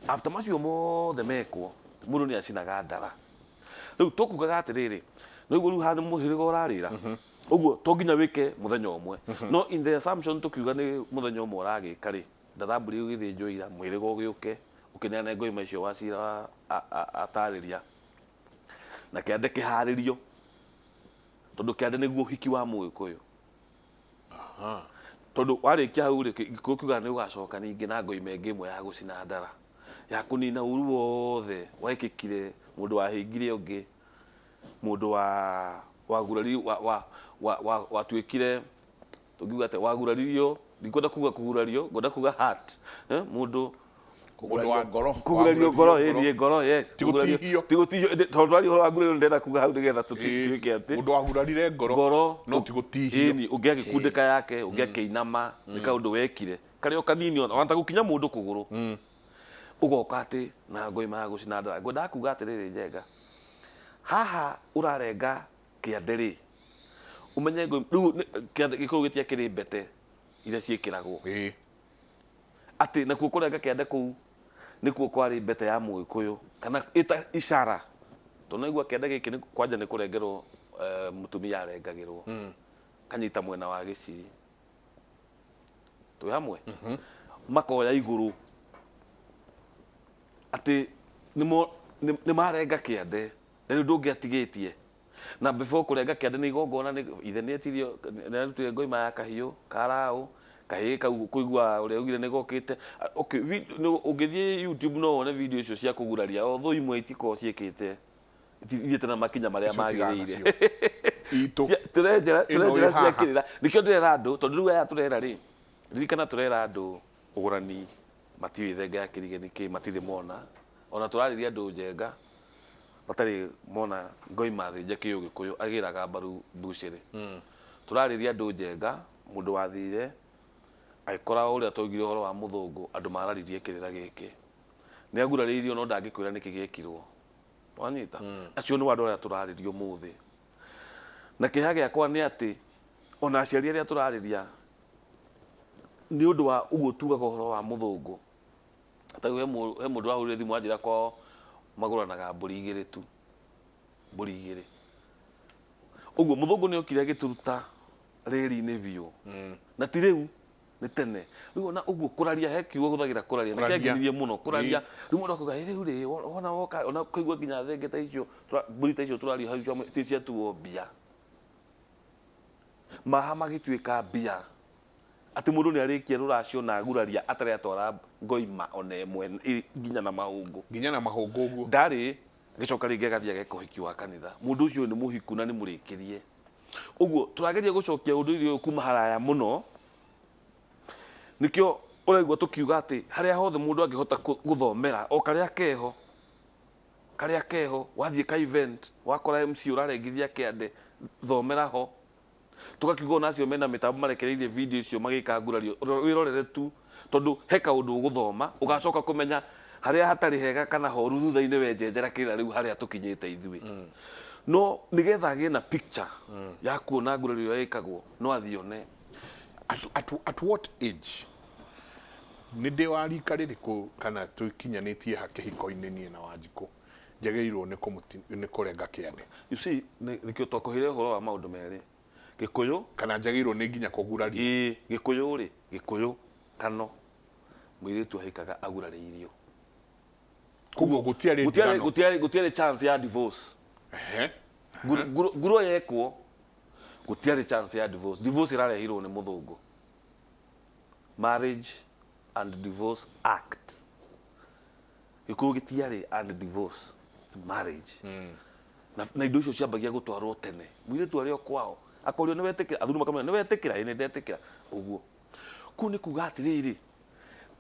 after macio mothe mekwo, mũndũ nĩ acinaga ndara. Rĩu tũkugaga atĩrĩrĩ, nĩguo rĩu haha nĩ mũhĩrĩga ũrarĩra ũguo, to nginya wĩke mũthenya ũmwe, no in the assumption tũkiuga nĩ mũthenya ũmwe ũragĩka rĩ, ndathambũri ũgĩthĩnjwo ira, mũhĩrĩga ũgĩũke ũkĩneana ngoima icio wacira wa atarĩria na kĩande kĩharĩrio, tondũ kĩande nĩguo ũhiki wa Mũgĩkũyũ. Tondũ warĩkia hau rĩ, Gĩkũyũ kiugaga nĩ ũgacoka ningĩ na ngoima ĩngĩ ĩmwe ya gũcina ndara, ya kũnina ũru wothe wekĩkire, mũndũ wahĩngire ũngĩ, mũndũ wa wagurari wa wa wa wa watuĩkire, tũngiuga atĩa, waguraririo, ndikwenda kuga kũgurario, ngwenda kuga heart, mũndũ Kũgurario ngoro. Kũgurario ngoro, ĩ niĩ ngoro, yes. Ti gũtihio. Ti gũtihio, ĩndĩ tondũ twaria ũhoro wa ngurario, ndĩrenda kuga hau nĩgetha tũtuĩke atĩ Mũndũ wagurarire ngoro ngoro no ti gũtihio. Ĩni ũngĩ agĩkundĩka yake, ũngĩ akĩinama nĩ kaũndũ wekire karĩa o kanini, ona ta gũkinya mũndũ kũgũrũ, ũgoka atĩ na ngoima ya gũcina ndara. Ngwendaga kuga atĩrĩrĩ, njenga haha ũrarenga kĩande rĩ, ũmenye rĩu kĩande gĩkũyũ gĩtiakĩrĩ mbete iria ciĩkĩragwo, atĩ nakuo kũrenga kĩande kũu nĩkuo kwarĩ mbete ya Mũgĩkũyũ kana ĩta icara, tondũ naigua kĩande gĩkĩ nĩ kwanja nĩ kũrengerwo, mũtumia arengagĩrwo kanyita mwena wa gĩciri, twĩ hamwe, makoya igũrũ atĩ nĩmo nĩ marenga kĩande, na rĩu ndũngĩatigĩtie na before kũrenga kĩande nĩ igongona, nĩ ithe nĩ etirio, nĩ arutire ngoima ya kahiũ karaũ kahĩĩ kau kũigua ũrĩa augire nĩ gokĩte. Ah, okay, ũngĩthiĩ YouTube no wone video icio cia kũguraria, although imwe itikoragwo ciĩkĩte ithiĩte na makinya marĩa Icio tigana magĩrĩire. nacio. Itũ Tũrenjera ĩno tũrenjera ĩ haha. cia kĩrĩra, nĩkĩo ndĩrera andũ, tondũ rĩu aya tũrera rĩ, ririkana tũrera andũ ũgũrani matiũĩ thenge ya kĩrige nĩkĩ, matirĩ mona, ona tũrarĩria andũ njenga matarĩ mona ngoima thĩnje kĩũgĩkũyũ agĩraga mbaru mbucĩrĩ. Tũrarĩria andũ njenga, mũndũ wathire agĩkora ũrĩa twaugire ũhoro wa mũthũngũ, andũ mararirie kĩrĩra gĩkĩ nĩ agurarĩirio, no ndangĩkwĩra nĩkĩ gĩekirwo, wanyita. Acio nĩ andũ arĩa tũrarĩria ũmũthĩ, na kĩeha gĩakwa nĩ atĩ ona aciari arĩa tũrarĩria, nĩ ũndũ wa ũguo tugaga ũhoro wa mũthũngũ, tarĩu he mũndũ wahũrire thimũ anjĩra kwao magũranaga mbũri igĩrĩ tu, mbũri igĩrĩ. Ũguo mũthũngũ nĩ okire agĩtũruta rĩri-inĩ biũ, na ti rĩu, nĩ tene. Rĩu ona ũguo kũraria, he kiugo hũthagĩra, kũraria, nĩ Kũraria. kĩangenirie mũno, kũraria. Rĩu mũndũ akauga, "Ĩ, rĩu rĩ wona woka ona kũigua nginya thenge ta icio, mbũri ta icio tũraria hau ti ciatuo mbia, maha magĩtuĩka mbia, atĩ mũndũ nĩ arĩkia rũracio na aguraria atarĩ atwara ngoima ona ĩmwe nginya na mahũngũ." Nginya na mahũngũ ũguo. Ndarĩ agĩcoka rĩngĩ agathiĩ ageka ũhiki wa kanitha. Mũndũ ũcio nĩ mũhiku na nĩ mũrĩkĩrie. Ũguo tũrageria gũcokia ũndũire ũyũ kuma haraya mũno, nĩkĩo ũraigua tũkiuga atĩ harĩa hothe mũndũ angĩhota gũthomera o karĩa keho, karĩa keho, wathiĩ ka event wakora MC ũrarengithia kĩande, thomera ho. Tũgakiuga ona acio mena mĩtambo marekereirie video icio magĩka ngurario, wĩrorere tu, tondũ he kaũndũ ũgũthoma ũgacoka kũmenya harĩa hatarĩ hega kana horu thutha-inĩ wenjenjera kĩrĩra rĩu harĩa tũkinyĩte ithuĩ. No nĩgetha agĩe na picture ya kuona ngurario ĩrĩa ĩkagwo, no athiĩ one. At what age, nĩ ndĩ wa rika rĩrĩkũ kana tũkinyanĩtie ha kĩhiko-inĩ, niĩ na Wanjikũ njagĩrĩirwo nĩ kũrenga kĩande? You see, nĩkĩo twakũheire ũhoro wa maũndũ merĩ, Gĩkũyũ. Kana njagĩrĩirwo nĩ nginya kũguraria? Ĩĩ, Gĩkũyũ rĩ, Gĩkũyũ kano mũirĩtu ahikaga agurarĩirio. Koguo gũtiarĩ Gũtiarĩ ndigano. Gũtiarĩ chance ya divorce. Nguro yekwo gũtiarĩ chance ya divorce. Divorce ĩrarehirwo nĩ mũthũngũ, Marriage and Divorce Act. Gĩkũyũ gĩtiarĩ and divorce, marriage. Na indo icio ciambagia gũtwarwo tene, mũirĩtu arĩ o kwao akorio, "Nĩ wetĩkĩra?" Athuri makamwĩra, "Nĩ wetĩkĩra?" "Ĩ, nĩ ndetĩkĩra." Ũguo kũu nĩ kuga atĩrĩrĩ,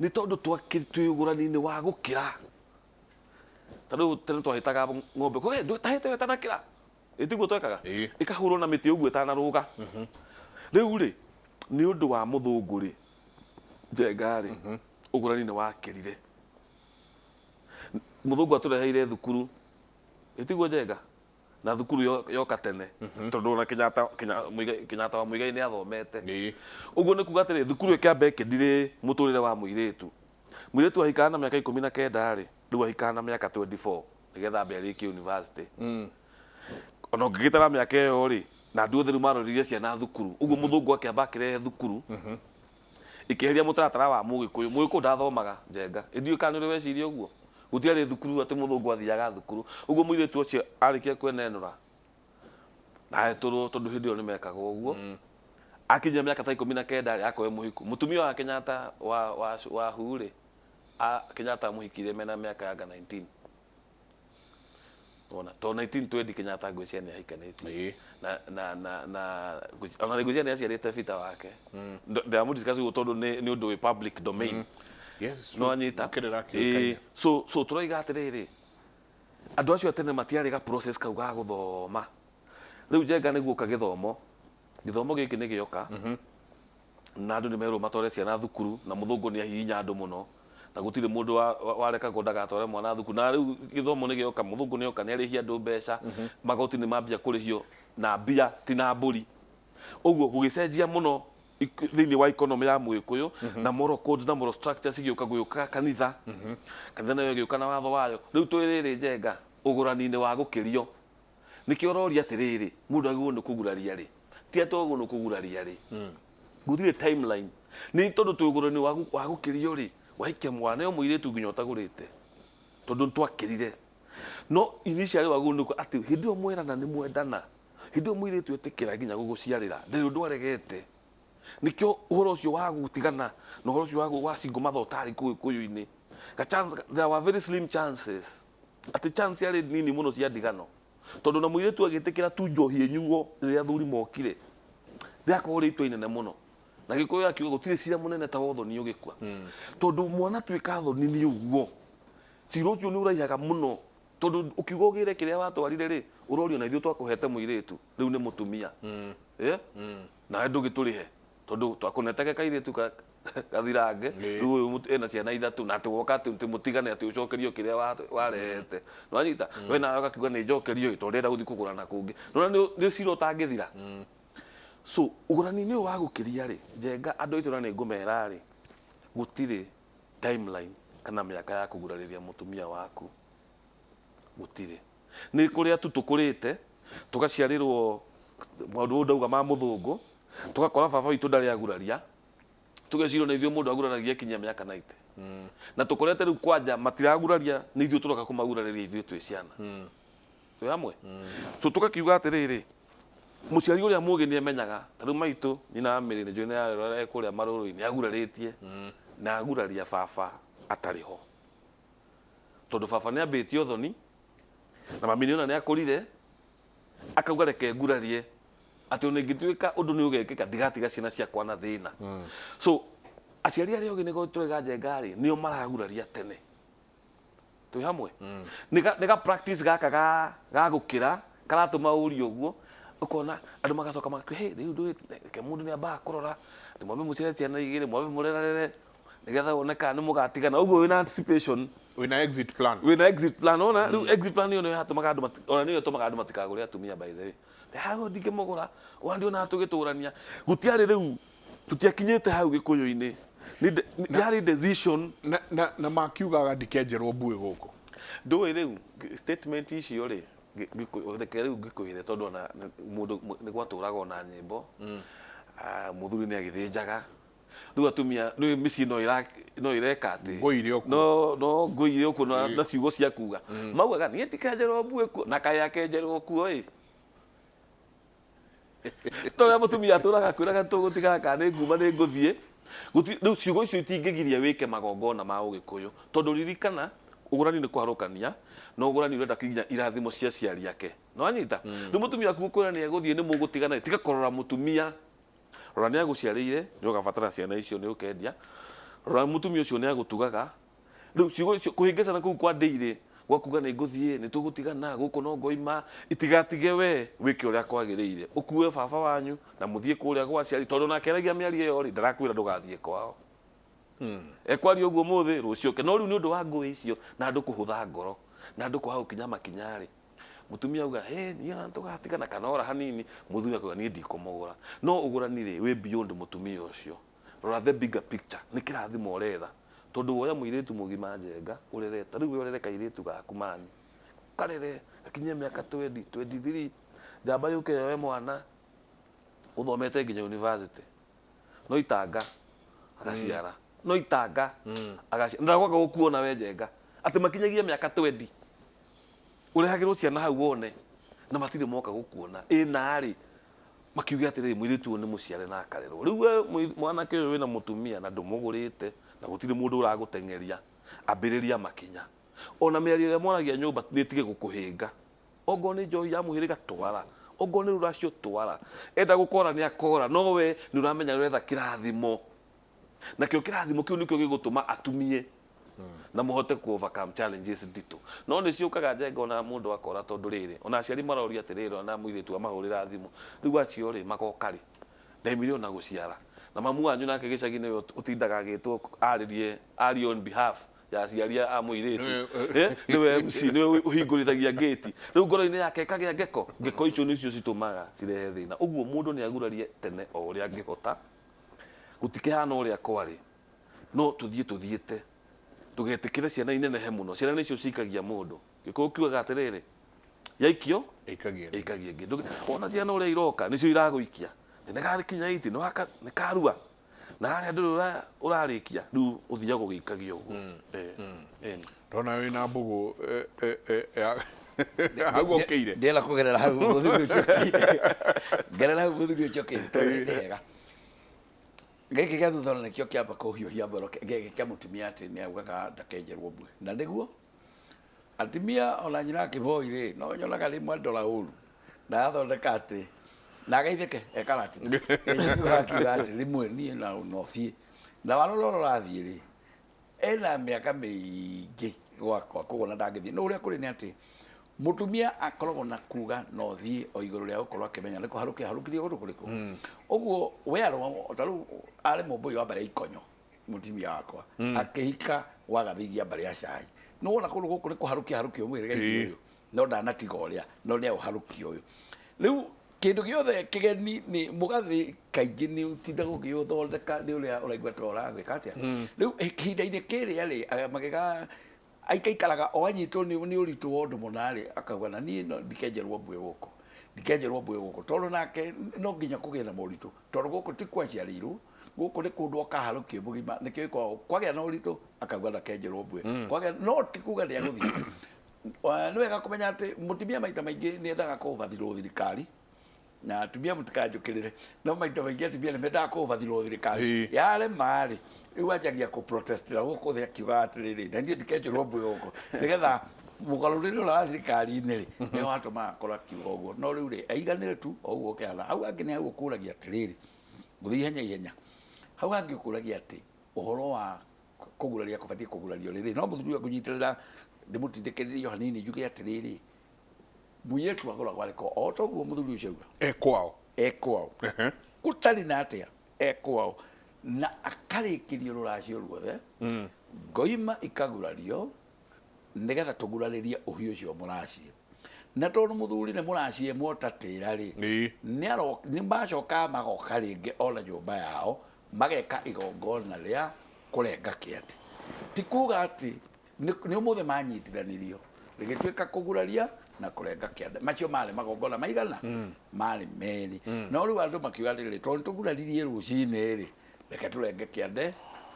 Nĩ tondũ twĩ ũgũrani-inĩ wa gũkĩra. Ta rĩu tene twahĩtaga ng'ombe, kũge ndũtahĩte we ĩtanakĩra. Ĩ tiguo twekaga? Ĩĩ. Ĩkahũrwo na mĩtĩ ũguo ĩtanarũga. Rĩu rĩ, nĩ ũndũ wa mũthũngũ rĩ, Njenga rĩ, ũgũrani nĩ wakĩrire. Mũthũngũ atũreheire thukuru. Ĩ tiguo Njenga? Na thukuru yoka tene. Tondũ ona Kenyatta, Muigai, Kenyatta wa Muigai nĩ athomete. Ĩĩ. Ũguo nĩ kuga atĩrĩ, thukuru ĩkĩamba ĩkĩndirĩ mũtũrĩre wa mũirĩtu. Mũirĩtu ahikaga na mĩaka 19 rĩ, rĩu ahikaga na mĩaka 24 nĩgetha ambe arĩkie university. Ona ũngĩgĩtara mĩaka ĩyo rĩ, na andũ othe rĩu maroririe ciana thukuru. Ũguo mũthũngũ akĩamba akĩrehe thukuru, ĩkĩeheria mũtaratara wa mũgĩkũyũ. Mũgĩkũyũ ndathomaga Njenga. Ĩ ndiũĩ kana nĩ ũrĩ weciria ũguo. Gũtiarĩ thukuru atĩ mũthũngũ athiaga thukuru. Ũguo mũirĩtu ũcio arĩkia kwenenũra, na ahetũrwo tondũ hĩndĩ ĩyo nĩ mekaga ũguo, akinyia mĩaka ta 19 rĩ, akoe mũhiku. Mũtumia wa Kenyatta wa hu rĩ, Kenyatta amũhikirie mena mĩaka yanga 19. Wona, to 1920 Kenyatta ngwĩciria nĩ ahikanĩtie. Ĩĩ. Na ona ngwĩciria nĩ aciarĩte bita wake. Ndĩramũ discuss ũguo tondũ nĩ ũndũ wĩ public domain. Yes. No anyita. Kĩrĩra kĩũkaine. Ĩĩ. So tũroiga atĩrĩrĩ, andũ acio a tene matiarĩ ga process kau ga gũthoma. Rĩu Njenga nĩ guoka gĩthomo. Gĩthomo gĩkĩ nĩ gĩoka. Na andũ nĩ merwo matware ciana thukuru, na mũthũngũ nĩ ahihinya andũ mũno. Na gũtirĩ mũndũ warekagwo ndagatware mwana thukuru. Na rĩu gĩthomo nĩ gĩoka, mũthũngũ nĩ oka, nĩ arĩhia andũ mbeca, magoti nĩ mambia kũrĩhio na mbia ti na mbũri. Ũguo gũgĩcenjia mũno thĩinĩ wa economy ya mũgĩkũyũ, na moral codes na moral structures igĩũka, gũgĩũka kanitha. Kanitha nayo ĩgĩũka na watho wayo. Rĩu twĩ rĩrĩ Njenga, ũgũrani-inĩ wa gũkĩrio. Nĩkĩo ũroria atĩrĩrĩ, mũndũ agĩrĩirwo nĩ kũguraria rĩ? Ti atĩ wagĩrĩirwo nĩ kũguraria rĩ. Gũtirĩ timeline. Nĩ tondũ twĩ ũgũrani wa gũkĩrio rĩ, wahikia mwana o mũirĩtu nginya ũtagũrĩte. Tondũ nĩtwakĩrire. No initially wagĩrĩirwo nĩ atĩ hĩndĩ ĩyo mwerana nĩ mwendana. Hĩndĩ ĩyo mũirĩtu etĩkĩra nginya gũgũciarĩra, ndarĩ ũndũ aregete. Nĩkĩo ũhoro ũcio wa gũtigana na ũhoro ũcio wa single mother ũtarĩ kũu Gĩkũyũ-inĩ. Ka chance, there were very slim chances. Atĩ chance yarĩ nini mũno cia ndigano. Tondũ na mũirĩtu agĩtĩkĩra tu njohi ĩnyuo rĩrĩa athuri mokire, rĩakorwo rĩ itua inene mũno. Na Gĩkũyũ akiuga gũtirĩ cira mũnene ta wa ũthoni ũgĩkua. Tondũ mwana atuĩka thoni nĩ ũguo, cira ũcio nĩ ũraihaga mũno. Tondũ ũkiuga ũgĩre kĩrĩa watwarire rĩ, ũrorio na ithuĩ twakũhete mũirĩtu, rĩu nĩ mũtumia. Nawe ndũgĩtũrĩhe. Tondũ twakũnetege kairĩtu gathirange, rĩu ũyũ ena ciana ithatũ, na atĩ woka atĩ mũtigane atĩ ũcokerio kĩrĩa warehete. Nĩwanyita? We nawe ũgakiuga nĩ njokerio ĩ, tondũ ndĩrenda gũthiĩ kũgũra na kũngĩ. Nĩwona nĩ cira ũtangĩthira. So, ũgũrani-inĩ ũyũ wa gũkĩria rĩ, Njenga andũ aitũ na nĩ ngũmera rĩ, gũtirĩ timeline kana mĩaka ya kũgurarĩria mũtumia waku. Gũtirĩ. Nĩ kũrĩa tu tũkũrĩte, tũgaciarĩrwo maũndũ ũyũ ndauga ma mũthũngũ, tũgakora baba witũ ndarĩ aguraria, tũgeciria ona ithuĩ mũndũ aguraragia kinya mĩaka 90. Na tũkorete rĩu kwanja matiraguraria, nĩ ithuĩ tũroka kũmagurarĩria ithuĩ twĩ ciana. Twĩ hamwe? So tũgakiuga atĩrĩrĩ, mũciari ũrĩa mũũgĩ nĩ amenyaga, ta rĩu maitũ nyina wa Mary nĩ njũĩ nĩ arerora e kũrĩa marũrũ-inĩ, nĩ agurarĩtie, na aguraria baba atarĩ ho. Tondũ baba nĩ ambĩtie ũthoni, na mami nĩ ona nĩ akũrire, akauga reke ngurarie, atĩ ona ingĩtuĩka ũndũ nĩ ũgekĩka, ndigatiga ciana ciakwa na thĩna. So, aciari arĩa ogĩ nĩguo tũraiga Njenga rĩ, nĩo maraguraria tene. Twĩ hamwe? Nĩ ga practice gaka ga gũkĩra, karatũma ũrie ũguo, ũkona andũ magacoka magakiuga, hey, rĩu ndũĩ, reke mũndũ nĩ ambaga kũrora, atĩ mwambe mũciare ciana igĩrĩ, mwambe mũrerarere, nĩgetha wone kana nĩ mũgatigana. Ũguo wĩna anticipation. Wĩna exit plan. Wĩna exit plan, wona? Rĩu exit plan ĩyo nĩyo yatũmaga andũ ona nĩyo ĩtũmaga andũ matikagũre atumia by the way. Te hau ndingĩmũgũra, ona ndionaga tũgĩtũrania. Gũtiarĩ rĩu, tũtiakinyĩte hau Gĩkũyũ-inĩ. Nĩ yarĩ decision. Na makiugaga ndikenjerwo mbuĩ gũkũ. Ndũĩ rĩu, statement icio rĩ, reke rĩu ngĩkwĩre tondũ ona mũndũ nĩ gwatũraga ona nyĩmbo. Mũthuri nĩ agĩthĩnjaga. Rĩu atumia, rĩu mĩciĩ no ĩreka atĩ. Ngũi irĩ o kuo. No ngũi irĩ o kuo na ciugo cia kuga. Maugaga, niĩ ndikenjerwo mbuĩ kuo, na kaĩ akenjerwo kuo ĩ. Tondũ mũtumia atũraga akwĩraga tũgũtigana kana nĩ nguma nĩ ngũthiĩ. Rĩu ciugo icio itingĩgiria wĩke magongona ma Ũgĩkũyũ. Tondũ ririkana, ũgũrani nĩ kũharũkania, na ũgũrani ũrenda nginya irathimo cia aciari ake. Nĩ wanyita? Rĩu mũtumia waku gũkwĩra nĩ egũthiĩ nĩ mũgũtigana, tiga kũrora mũtumia. Rora nĩ agũciarĩire, nĩ ũgabatara ciana icio nĩ ũkendia. Rora mũtumia ũcio nĩ agũtugaga. Rĩu ciugo icio kũhĩngĩcana kũu kwa ndĩirĩ gwakuga nĩ ngũthiĩ nĩ tũgũtigana gũkũ no ngoima itigatige we wĩke ũrĩa kwagĩrĩire ũkue baba wanyu na mũthiĩ kũrĩa gwa aciari tondũ nake aragia mĩario ĩyo rĩ ndarakwĩra ndũgathiĩ kwao. Ekwaria ũguo ũmũthĩ rũciũ ũke no rĩu nĩ ũndũ wa ngũĩ icio na andũ kũhũtha ngoro na andũ kwaga gũkinya makinya rĩ mũtumia auga hey, niĩ ona tũgatigana kana ora hanini mũthuri akauga niĩ ndikũmũgũra no ũgũrani rĩ wĩ beyond mũtumia ũcio. Rora the bigger picture nĩ kĩrathimo ũretha tondũ woya mũirĩtu mũgima njenga ũrereta rĩu we ũrere kairĩtu gaku mani karere gakinye mĩaka 20 23 njamba yũke yoe mwana ũthomete nginya university no itanga agaciara no itanga agaciara ndagwaka gũkuona we njenga atĩ makinyagia mĩaka 20 ũrehagĩrwo ciana hau wone na matirĩ moka gũkuona ĩ narĩ makiuge atĩrĩrĩ mũirĩtu ũyũ nĩ mũciare na akarerwo rĩu we mwanake ũyũ wĩna mũtumia na ndũmũgũrĩte na gũtirĩ mũndũ ũragũteng'eria ambĩrĩria makinya ona mĩario ĩrĩa mwaragia nyũmba nĩ ĩtige gũkũhĩnga ongorwo nĩ njohi ya mũhĩrĩga twara ongorwo nĩ rũracio twara enda gũkora nĩ akora no we nĩ ũramenya nĩ ũretha kĩrathimo nakĩo kĩrathimo kĩu nĩkĩo gĩgũtũma atumie na mũhote ku overcome challenges nditũ no nĩ ciũkaga njenga ona mũndũ akora tondũ rĩrĩ ona aciari maroria atĩrĩrĩ ona mũirĩtu amahũrĩra thimũ rĩu acio rĩ magoka rĩ ndaimire ona gũciara na mamu wanyu nake gĩcagi nĩwe ũtindaga agĩtwo arĩrie arie on behalf ya aciari a mũirĩtu. Nĩwe MC nĩwe ũhingũrithagia ngĩti rĩu ngoro-inĩ yake ĩkagĩa ngeko ngeko icio nĩcio citũmaga cirehe thĩna ũguo mũndũ nĩ agurarie tene o ũrĩa angĩhota gũtikĩhana ũrĩa kwarĩ no tũthiĩ tũthiĩte ndũgetĩkĩre ciana inenehe mũno ciana nĩcio cikagia mũndũ gĩkũyũ kiugaga atĩrĩrĩ yaikio ĩikagia ĩikagia ĩngĩ wona ciana ũrĩa iroka nĩcio iragũikia atĩ nĩgakinya iti nĩ karua na harĩa ndũrĩ ũrarĩkia rĩu ũthiaga ũgĩikagia ũguo. Ndona wĩna mbũgũ hau ũkĩire ndĩrenda kũgerera hau mũthuri ũcio ũkĩire ngerera hau mũthuri ũcio ũkĩire tondũ nĩ hega gĩkĩ gĩa thutha ona nĩkĩo kĩamba kũhiũhia ngoro gĩkĩ kĩa mũtumia atĩ nĩ augaga ndakenjerwo mbwe na nĩguo atumia ona nyina akĩboi rĩ no nyonaga rĩmwe ndora ũru na athondeka atĩ na agaithĩke ekaratina akiuga atĩ rĩmwe niĩ na no thiĩ na warora ũrĩa ũrathiĩ rĩ ena mĩaka mĩingĩ gwakwa koguo na ndangĩthiĩ no ũrĩa kũrĩ nĩ atĩ mũtumia akoragwo na kuga no thiĩ o igũrũ rĩa gũkorwo akĩmenya nĩ kũharũkia harũkirie kũndũ kũrĩkũ ũguo we arĩ ta rĩu arĩ mũmbũi wa mbarĩ ya ikonyo mũtumia wakwa akĩhika wagathigia mbarĩ ya cai nĩ wona kũndũ gũkũ nĩ kũharũkia harũkia mũhĩrĩga ũyũ no ndanatiga ũrĩa no nĩ aũharũkia ũyũ rĩu kĩndũ gĩothe kĩgeni nĩ mũgathĩ kaingĩ nĩ ũtindaga ũgĩũthondeka nĩ ũrĩa ũraigua ta ũragwĩka atĩa rĩu ihinda-inĩ kĩrĩa rĩ magĩga aikaikaraga o anyitwo nĩ ũritũ wa ũndũ mũna rĩ akauga na niĩ no ndikenjerwo mbwe gũkũ ndikenjerwo mbwe gũkũ tondũ nake no nginya kũgĩe na moritũ tondũ gũkũ ti kwaciarĩirwo gũkũ nĩ kũndũ okaharũkio mũgima nĩkĩo gĩkoragwo kwagĩa na ũritũ akauga ndakenjerwo mbwe kwagĩa no ti kuga nĩ agũthiĩ nĩ wega kũmenya atĩ mũtumia maita maingĩ nĩ endaga kũbathirwo thirikari na atumia mũtikanjũkĩrĩre no maita maingĩ atumia nĩ mendaga kũbathirwo thirikari yarema rĩ rĩu anjagia kũprotestĩra gũkũ thĩ akiuga atĩrĩrĩ na niĩ ndikenjerwo mbwe gũkũ nĩgetha mũgarũrĩre ũrĩa wa thirikari-inĩ rĩ nĩ watũmaga akorwo akiuga ũguo no rĩu rĩ aiganĩre tu o ũguo ũkĩhana hau hangĩ nĩ hau ũkũragia atĩrĩrĩ ngũthiĩ ihenya ihenya hau hangĩ ũkũragia atĩ ũhoro wa kũguraria kũbatiĩ kũgurario rĩrĩ no mũthuri ũyũ ngũnyitĩrĩra ndĩmũtindĩkĩrĩrie o hanini njuge atĩrĩrĩ mũirĩtu agũragwo arĩ kwao o ta ũguo mũthuri ũcio auga e kwao e kwao gũtarĩ na atĩa e kwao na akarĩkĩrio rũracio ruothe ngoima ikagurario nĩgetha tũgurarĩrie ũhiũ ũcio mũracie na tondũ mũthuri nĩ mũracie mwotatĩra rĩ nĩ macokaga magoka rĩngĩ ona nyũmba yao mageka igongona rĩa kũrenga kĩande ti kuga atĩ nĩ ũmũthĩ manyitithanirio rĩgĩtuĩka kũguraria na kũrenga kĩande macio marĩ magongona maigana marĩ merĩ no rĩu andũ makiuga atĩrĩrĩ tondũ nĩtũguraririe rũcinĩ rĩ reke tũrenge kĩande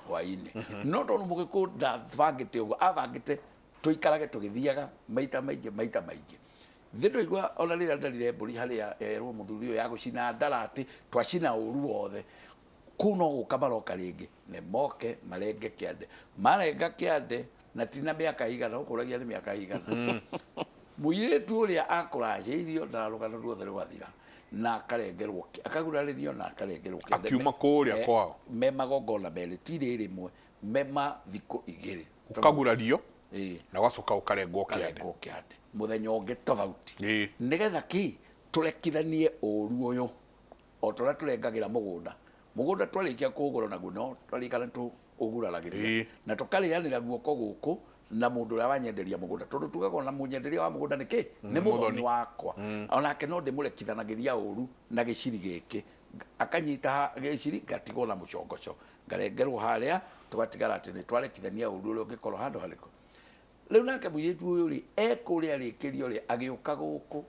hwainĩ no tondũ mũgĩkũyũ ndabangĩte ũguo abangĩte tũikarage tũgĩthiaga maita maingĩ maita maingĩ thĩ ndũigua ona rĩrĩa ndarire mbũri harĩa erwo mũthuri ũyũ ya gũcina ndara atĩ twacina ũru wothe kũu no gũka maroka rĩngĩ nĩ moke marenge kĩande marenga kĩande na ti na mĩaka igana ũkũragia nĩ mĩaka igana mũirĩtu ũrĩa akũracĩirio na rũgano ruothe rũgathira na akarengerwo akagurarĩrio na akarengerwo kĩande Akiuma kũrĩa kwao. Me magongona merĩ ti rĩrĩ rĩmwe Mema thikũ igĩrĩ. Ũkagurario Ĩĩ. na ũgacoka ũkarengwo kĩande. Karengwo kĩande mũthenya ũngĩ tofauti. Nĩgetha kĩ tũrekithanie ũru ũyũ o ta ũrĩa tũrengagĩra mũgũnda. Mũgũnda twarĩkia kũũgũra naguo no twarĩkana tũũguraragĩria na tũkarĩanĩra guoko gũkũ na mũndũ ũrĩa wanyenderia mũgũnda, tondũ tugaga ona mũnyenderia wa mũgũnda nĩ kĩ nĩ mũthoni wakwa, onake no ndĩmũrekithanagĩria ũru na gĩciri gĩkĩ, akanyita gĩciri ngatigwo na mũcongoco, ngarengerwo harĩa, tũgatigara atĩ nĩ twarekithania ũru ũrĩa ũngĩkorwo handũ harĩkũ. Rĩu nake mũirĩtu ũyũ rĩ ekũrĩa rĩkĩrio rĩ agĩũka gũkũ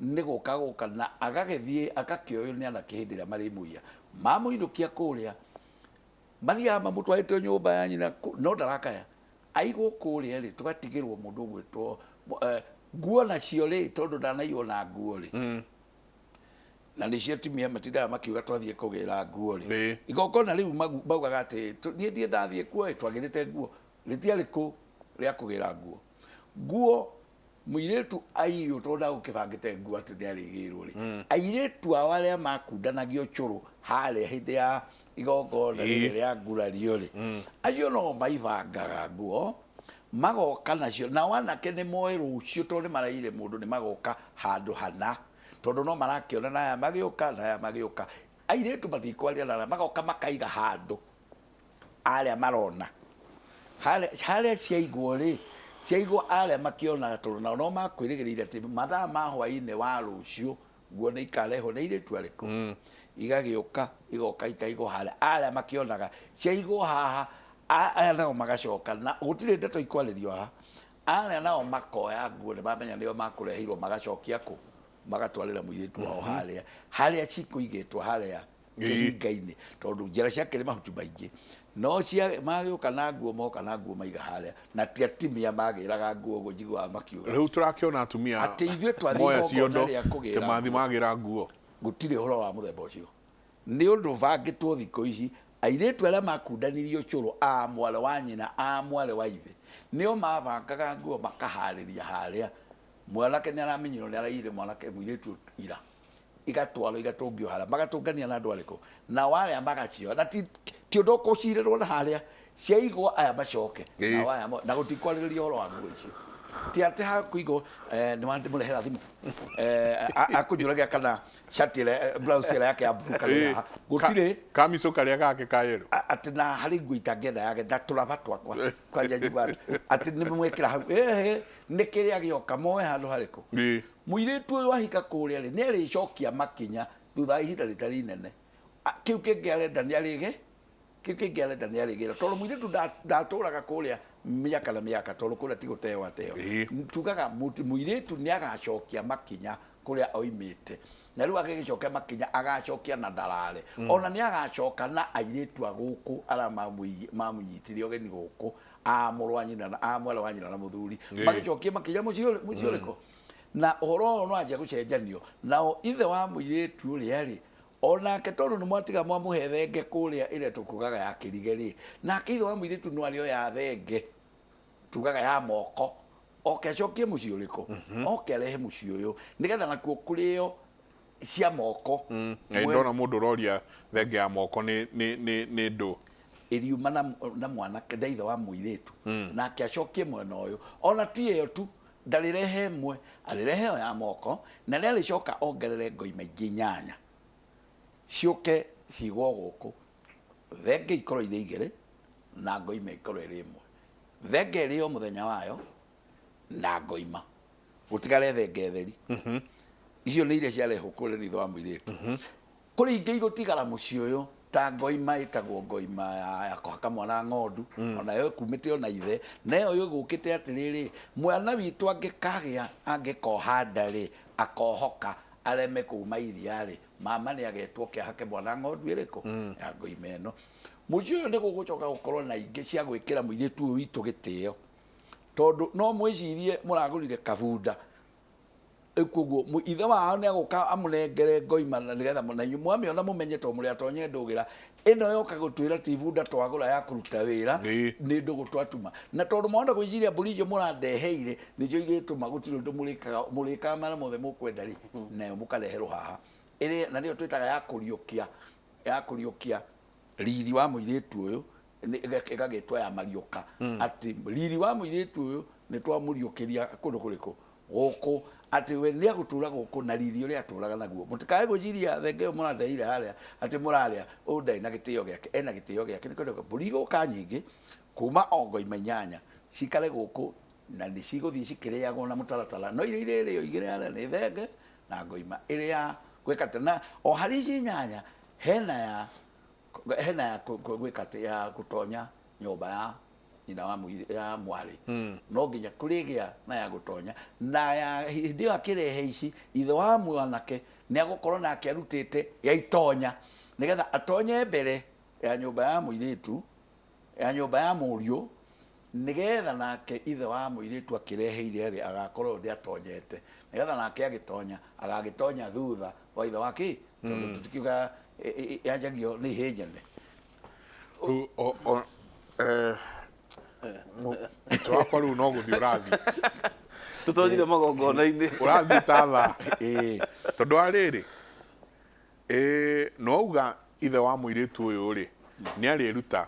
nĩ gũka gũka na agagĩthiĩ agakĩoywo nĩ anake hĩndĩ ĩrĩa marĩmũiya mamũinũkia kũrĩa mathiaga mamũtwarĩte nyũmba ya nyina no ndarakaya aigwo kũrĩa rĩ tũgatigĩrwo mũndũ ũgwĩtwo nguo nacio rĩ tondũ ndanaiywo na nguo rĩ na nĩcio atumia matindaga makiuga twathiĩ kũgĩra nguo rĩ igongona rĩu maugaga atĩ niĩ ndiĩ ndathiĩ kuo ĩ twagĩrĩte nguo rĩtiarĩ kũ rĩa kũgĩra nguo nguo mũirĩtu aiywo tondũ ndagũkĩbangĩte nguo atĩ nĩarĩgĩrwo rĩ airĩtu ao arĩa makundanagio cũrũ harĩa hĩndĩ ya igongona rĩrĩ rĩa ngurario rĩ acio no maibangaga nguo magoka nacio nao anake nĩ moĩ rũciũ tondũ nĩ maraire mũndũ nĩ magoka handũ hana tondũ no marakĩona na aya magĩũka na aya magĩũka airĩtu matikwaria na arĩa magoka makaiga handũ arĩa marona harĩa ciaigwo rĩ ciaigwo arĩa makĩonaga tondũ nao no makwĩrĩgĩrĩire atĩ mathaa ma hwaĩ-inĩ wa rũciũ nguo nĩ ikarehwo nĩ airĩtu arĩkũ igagĩũka igoka ikaigwo harĩa arĩa makĩonaga ciaigwo haha aya nao magacoka na gũtirĩ ndeto ikwarĩrio haha arĩa nao makoya nguo nĩ mamenya nĩo makũreheirwo magacokia kũ magatwarĩra mũirĩtu wao harĩa harĩa cikũigĩtwo harĩa kĩhinga-inĩ tondũ njĩra ciake nĩ mahuti maingĩ no cia magĩũka na nguo moka na nguo maiga harĩa na ti atumia magĩraga nguo ũguo njiguaga makiuga rĩu tũrakĩona atumia atĩ ithuĩ twathiĩ moya igongona ciondo rĩa kũgĩra temathi magĩra nguo gũtirĩ ũhoro wa mũthemba ũcio nĩ ũndũ bangĩtwo thikũ ici airĩtu arĩa makundanirio cũrũ a mwarĩ wa nyina a mwarĩ wa ithe nĩo mabangaga nguo makaharĩria harĩa mwanake nĩ aramenyirwo nĩ araiyire mwanake mũirĩtu ira igatwarwo igatũngio harĩa magatũngania na andũ arĩkũ nao arĩa magacioya na ti ũndũ ũkũcirĩrwo na harĩa ciaigwo aya macoke nao aya na gũtikwarĩrĩria ũhoro wa nguo icio ti atĩ hakũigwo nĩ wandĩmũrehera thimũ akũnjũragia kana shati ĩrĩa blouse ĩrĩa yake ya blue kana ĩrĩa gũtirĩ kamico karĩa gake ka yellow atĩ na harĩ nguo itangĩenda yake na tũraba twakwa kwanja njigua atĩ nĩ mwekĩra hau ĩhĩ nĩ kĩrĩa gĩoka moe handũ harĩkũ mũirĩtu ũyũ ahika kũrĩa rĩ nĩ arĩcokia makinya thutha wa ihinda rĩtarĩ inene kĩu kĩngĩ arenda nĩ arĩge kĩu kĩngĩ arenda nĩ arĩgĩra tondũ mũirĩtu ndatũraga kũrĩa mĩaka na mĩaka tondũ kũrĩa ti gũteo ateo tugaga mũirĩtu nĩ agacokia makinya kũrĩa oimĩte na rĩu agĩgĩcokia makinya agacokia na ndarare ona nĩ agacoka na airĩtu a gũkũ arĩa mamũnyitire ũgeni gũkũ a mũrũ wa nyina na a mwarĩ wa nyina na mũthuri magĩcokie makinya mũciĩ ũrĩkũ na ũhoro ũyũ no anjia gũcenjanio nao ithe wa mũirĩtu ũrĩa rĩ onake tondũ nĩ mwatiga mwamũhe thenge kũrĩa ĩrĩa tũkugaga ya kĩrige rĩ nake ithe wa mũirĩtu no arĩoya thenge tugaga ya moko oke acokie mũciĩ ũrĩkũ oke arehe mũciĩ ũyũ nĩgetha nakuo kũrĩo cia moko ndona mũndũ ũroria thenge ya moko nĩ ndũ ĩriuma na mwanake na ithe wa mũirĩtu nake acokie mwena ũyũ ona ti ĩyo tu ndarĩrehe ĩmwe arĩrehe ĩyo ya moko na rĩ arĩcoka ongerere ngoima ingĩ inyanya ciũke ciigwo gũkũ thenge ikorwo irĩ igĩrĩ na ngoima ikorwo ĩrĩ ĩmwe thenge ĩrĩo mũthenya wayo na ngoima gũtigare thenge theri icio nĩ iria ciarehwo kũrĩa nĩ ithe wa mũirĩtu kũrĩ ingĩ igũtigara mũciĩ ũyũ ta ngoima ĩtagwo ngoima ya kũhaka mwana ng'ondu onayo ĩkumĩte ona ithe na ĩyo ĩgũkĩte atĩrĩrĩ mwana witũ angĩkagĩa angĩkoha nda rĩ akohoka areme kuma iria rĩ mama nĩ agetwo oke ahake mwana ng'ondu ĩrĩkũ ya ngoima ĩno mũciĩ ũyũ nĩ gũgũcoka gũkorwo na ingĩ cia gwĩkĩra mũirĩtu ũyũ witũ gĩtĩo tondũ no mwĩcirie mũragũrire kabunda koguo ithe wao nĩ agũka amũnengere ngoima na nĩgetha na inyuĩ mwamĩona mũmenye tondũ mũrĩ atonye ndũgĩra ĩno yoka gũtwĩra ti bunda twagũra ya kũruta wĩra nĩ ndũgũ twatuma na tondũ mwahota gwĩciria mbũri icio mũrandeheire nĩcio igĩtũma gũtirĩ ũndũ mũrĩkaga marĩa mothe mũkwenda rĩ nayo mũkareherwo haha ĩrĩa na nĩyo twĩtaga ya kũriũkia riri wa mũirĩtu ũyũ Ĩgagĩtwo ya mariũka, atĩ riri wa mũirĩtu ũyũ nĩ twamũriũkĩria kũndũ kũrĩkũ gũkũ, atĩ we nĩ agũtũra gũkũ na riri ũrĩa atũraga naguo. Mũtikae gwĩciria thenge ĩyo mũrandeire harĩa atĩ mũrarĩa ũyũ ndarĩ na gĩtĩo gĩake, ena gĩtĩo gĩake. Nĩ kwenda mbũri igũka nyingĩ kuma o ngoima 8 cikare gũkũ, na nĩ cigũthiĩ cikĩrĩagwo na mũtaratara, no iria irĩrĩo igĩrĩ harĩa nĩ thenge na ngoima ĩrĩ ya gwĩka atĩ. Na o harĩ ici 8 hena ya gwĩka atĩ ya gũtonya nyũmba ya nyina wa ya mwarĩ. No nginya kũrĩgĩa na ya gũtonya, na ya hĩndĩ ĩyo akĩrehe ici, ithe wa mwanake nĩ agũkorwo nake arutĩte ya itonya, nĩgetha atonye mbere ya nyũmba ya mũirĩtu, ya nyũmba ya mũriũ, nĩgetha nake ithe wa mũirĩtu akĩrehe iria rĩ agakorwo ndĩ atonyete, nĩgetha nake agĩtonya agagĩtonya thutha wa ithe wa kĩ, tondũ tũtikiuga yanjagio nĩ ihĩ nyene. Rĩu mũtwe wakwa rĩu no gũthiĩ ũrathiĩ. Tũtonyire magongona-inĩ. Ũrathiĩ ta thaa, tondũ wa rĩrĩ, no auga ithe wa mũirĩtu ũyũ rĩ nĩ arĩruta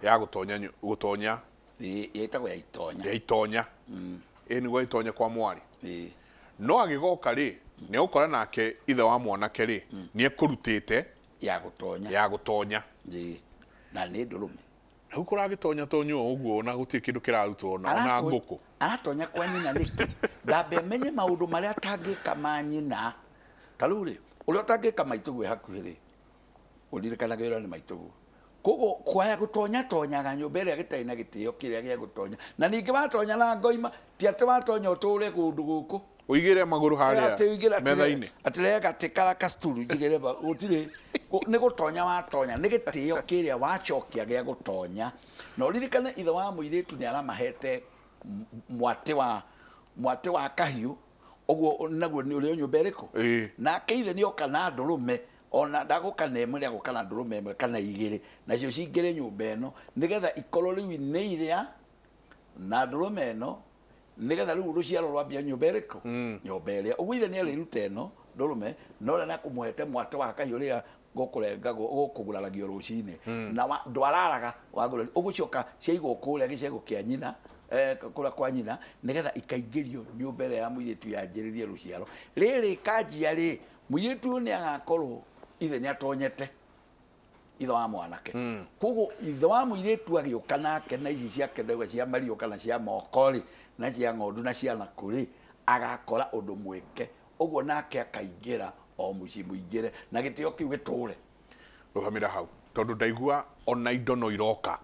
ya gũtonya gũtonya. Ĩtagwo ya itonya. Ya itonya, ĩ nĩguo itonya kwa mwarĩ. No agĩgoka rĩ, nĩ agũkora nake ithe wa mwanake rĩ nĩ ekũrutĩte ya gũtonya. Ya gũtonya. Na nĩ ndũrũme. Rĩu kũragĩtonya tonywo ũguo na gũtirĩ kĩndũ kĩrarutwo ona ngũkũ. Aratonya kwa nyina nĩkĩ? Ndambe menye maũndũ marĩa atangĩka ma nyina. Ta rĩu rĩ, ũrĩa ũtangĩka maitũguo e hakuhĩ rĩ, ũririkanage ũrĩa nĩ maitũguo. Koguo kwaya gũtonya tonyaga nyũmba ĩrĩa gĩtarĩ na gĩtĩo kĩrĩa gĩa gũtonya, na ningĩ watonya na ngoima, ti atĩ watonya ũtũre kũndũ gũkũ. Ũigĩre magũrũ harĩa atĩ ũigĩre metha-inĩ. Atĩ rega atĩ kara kasturu njigĩre gũtirĩ. Nĩ gũtonya watonya nĩ gĩtĩo kĩrĩa wacokia gĩa gũtonya. Na ũririkane ithe wa mũirĩtu nĩ aramahete mwatĩ wa kahiũ, ũguo naguo nĩ ũrĩa nyũmba ĩrĩkũ. Nake ithe nĩ oka na ndũrũme, ona ndagũka na ĩmwe, nĩ agũka na ndũrũme ĩmwe kana igĩrĩ, nacio cingĩre nyũmba ĩno, nĩgetha ikorwo rĩu nĩ iria na ndũrũme ĩno, nĩgetha rĩu rũciaro rwambia nyũmba ĩrĩkũ, nyũmba ĩrĩa. Ũguo ithe nĩ arĩruta ĩno ndũrũme, na ũrĩa nĩakũmũhete mwatĩ wa kahiũ rĩrĩa gũkũrengagwo, gũkũguraragio rũcinĩ, na ndwararaga wagũrario. Ũgũcoka ciaigwo kũrĩa gĩcegũ kĩa nyina, kũrĩa kwa nyina, nĩgetha ikaingĩrio nyũmba ĩrĩa ya mũirĩtu yanjĩrĩrie rũciaro rĩrĩ kanjia rĩ. Mũirĩtu ũyũ nĩ agakorwo ithe nĩ atonyete, ithe wa mwanake. Koguo ithe wa mũirĩtu agĩũka nake na ici ciake ndauga cia mario kana cia moko rĩ, na cia ng'ondu na cia nakũ rĩ, agakora ũndũ mwĩke ũguo, nake akaingĩra o mũciĩ mũingĩre na gĩtĩo kĩu gĩtũre. Rũgamĩra hau, tondũ ndaigua ona indo no iroka.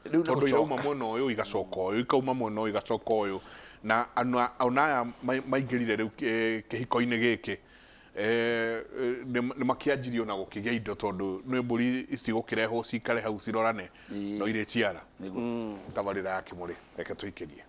Rĩu nĩ Tondũ irauma gũcoka. Mwena ũyũ igacoka ũyũ, ikauma mwena ũyũ igacoka ũyũ, na ona aya maingĩrire rĩu kĩhiko-inĩ gĩkĩ, nĩ makĩanjirie ona gũkĩgĩa indo, tondũ nĩ mbũri ici gũkĩrehwo cikare hau cirorane. No irĩ ciara. Nĩguo. Tabarĩra ya Kĩmũrĩ, reke tũikĩrie.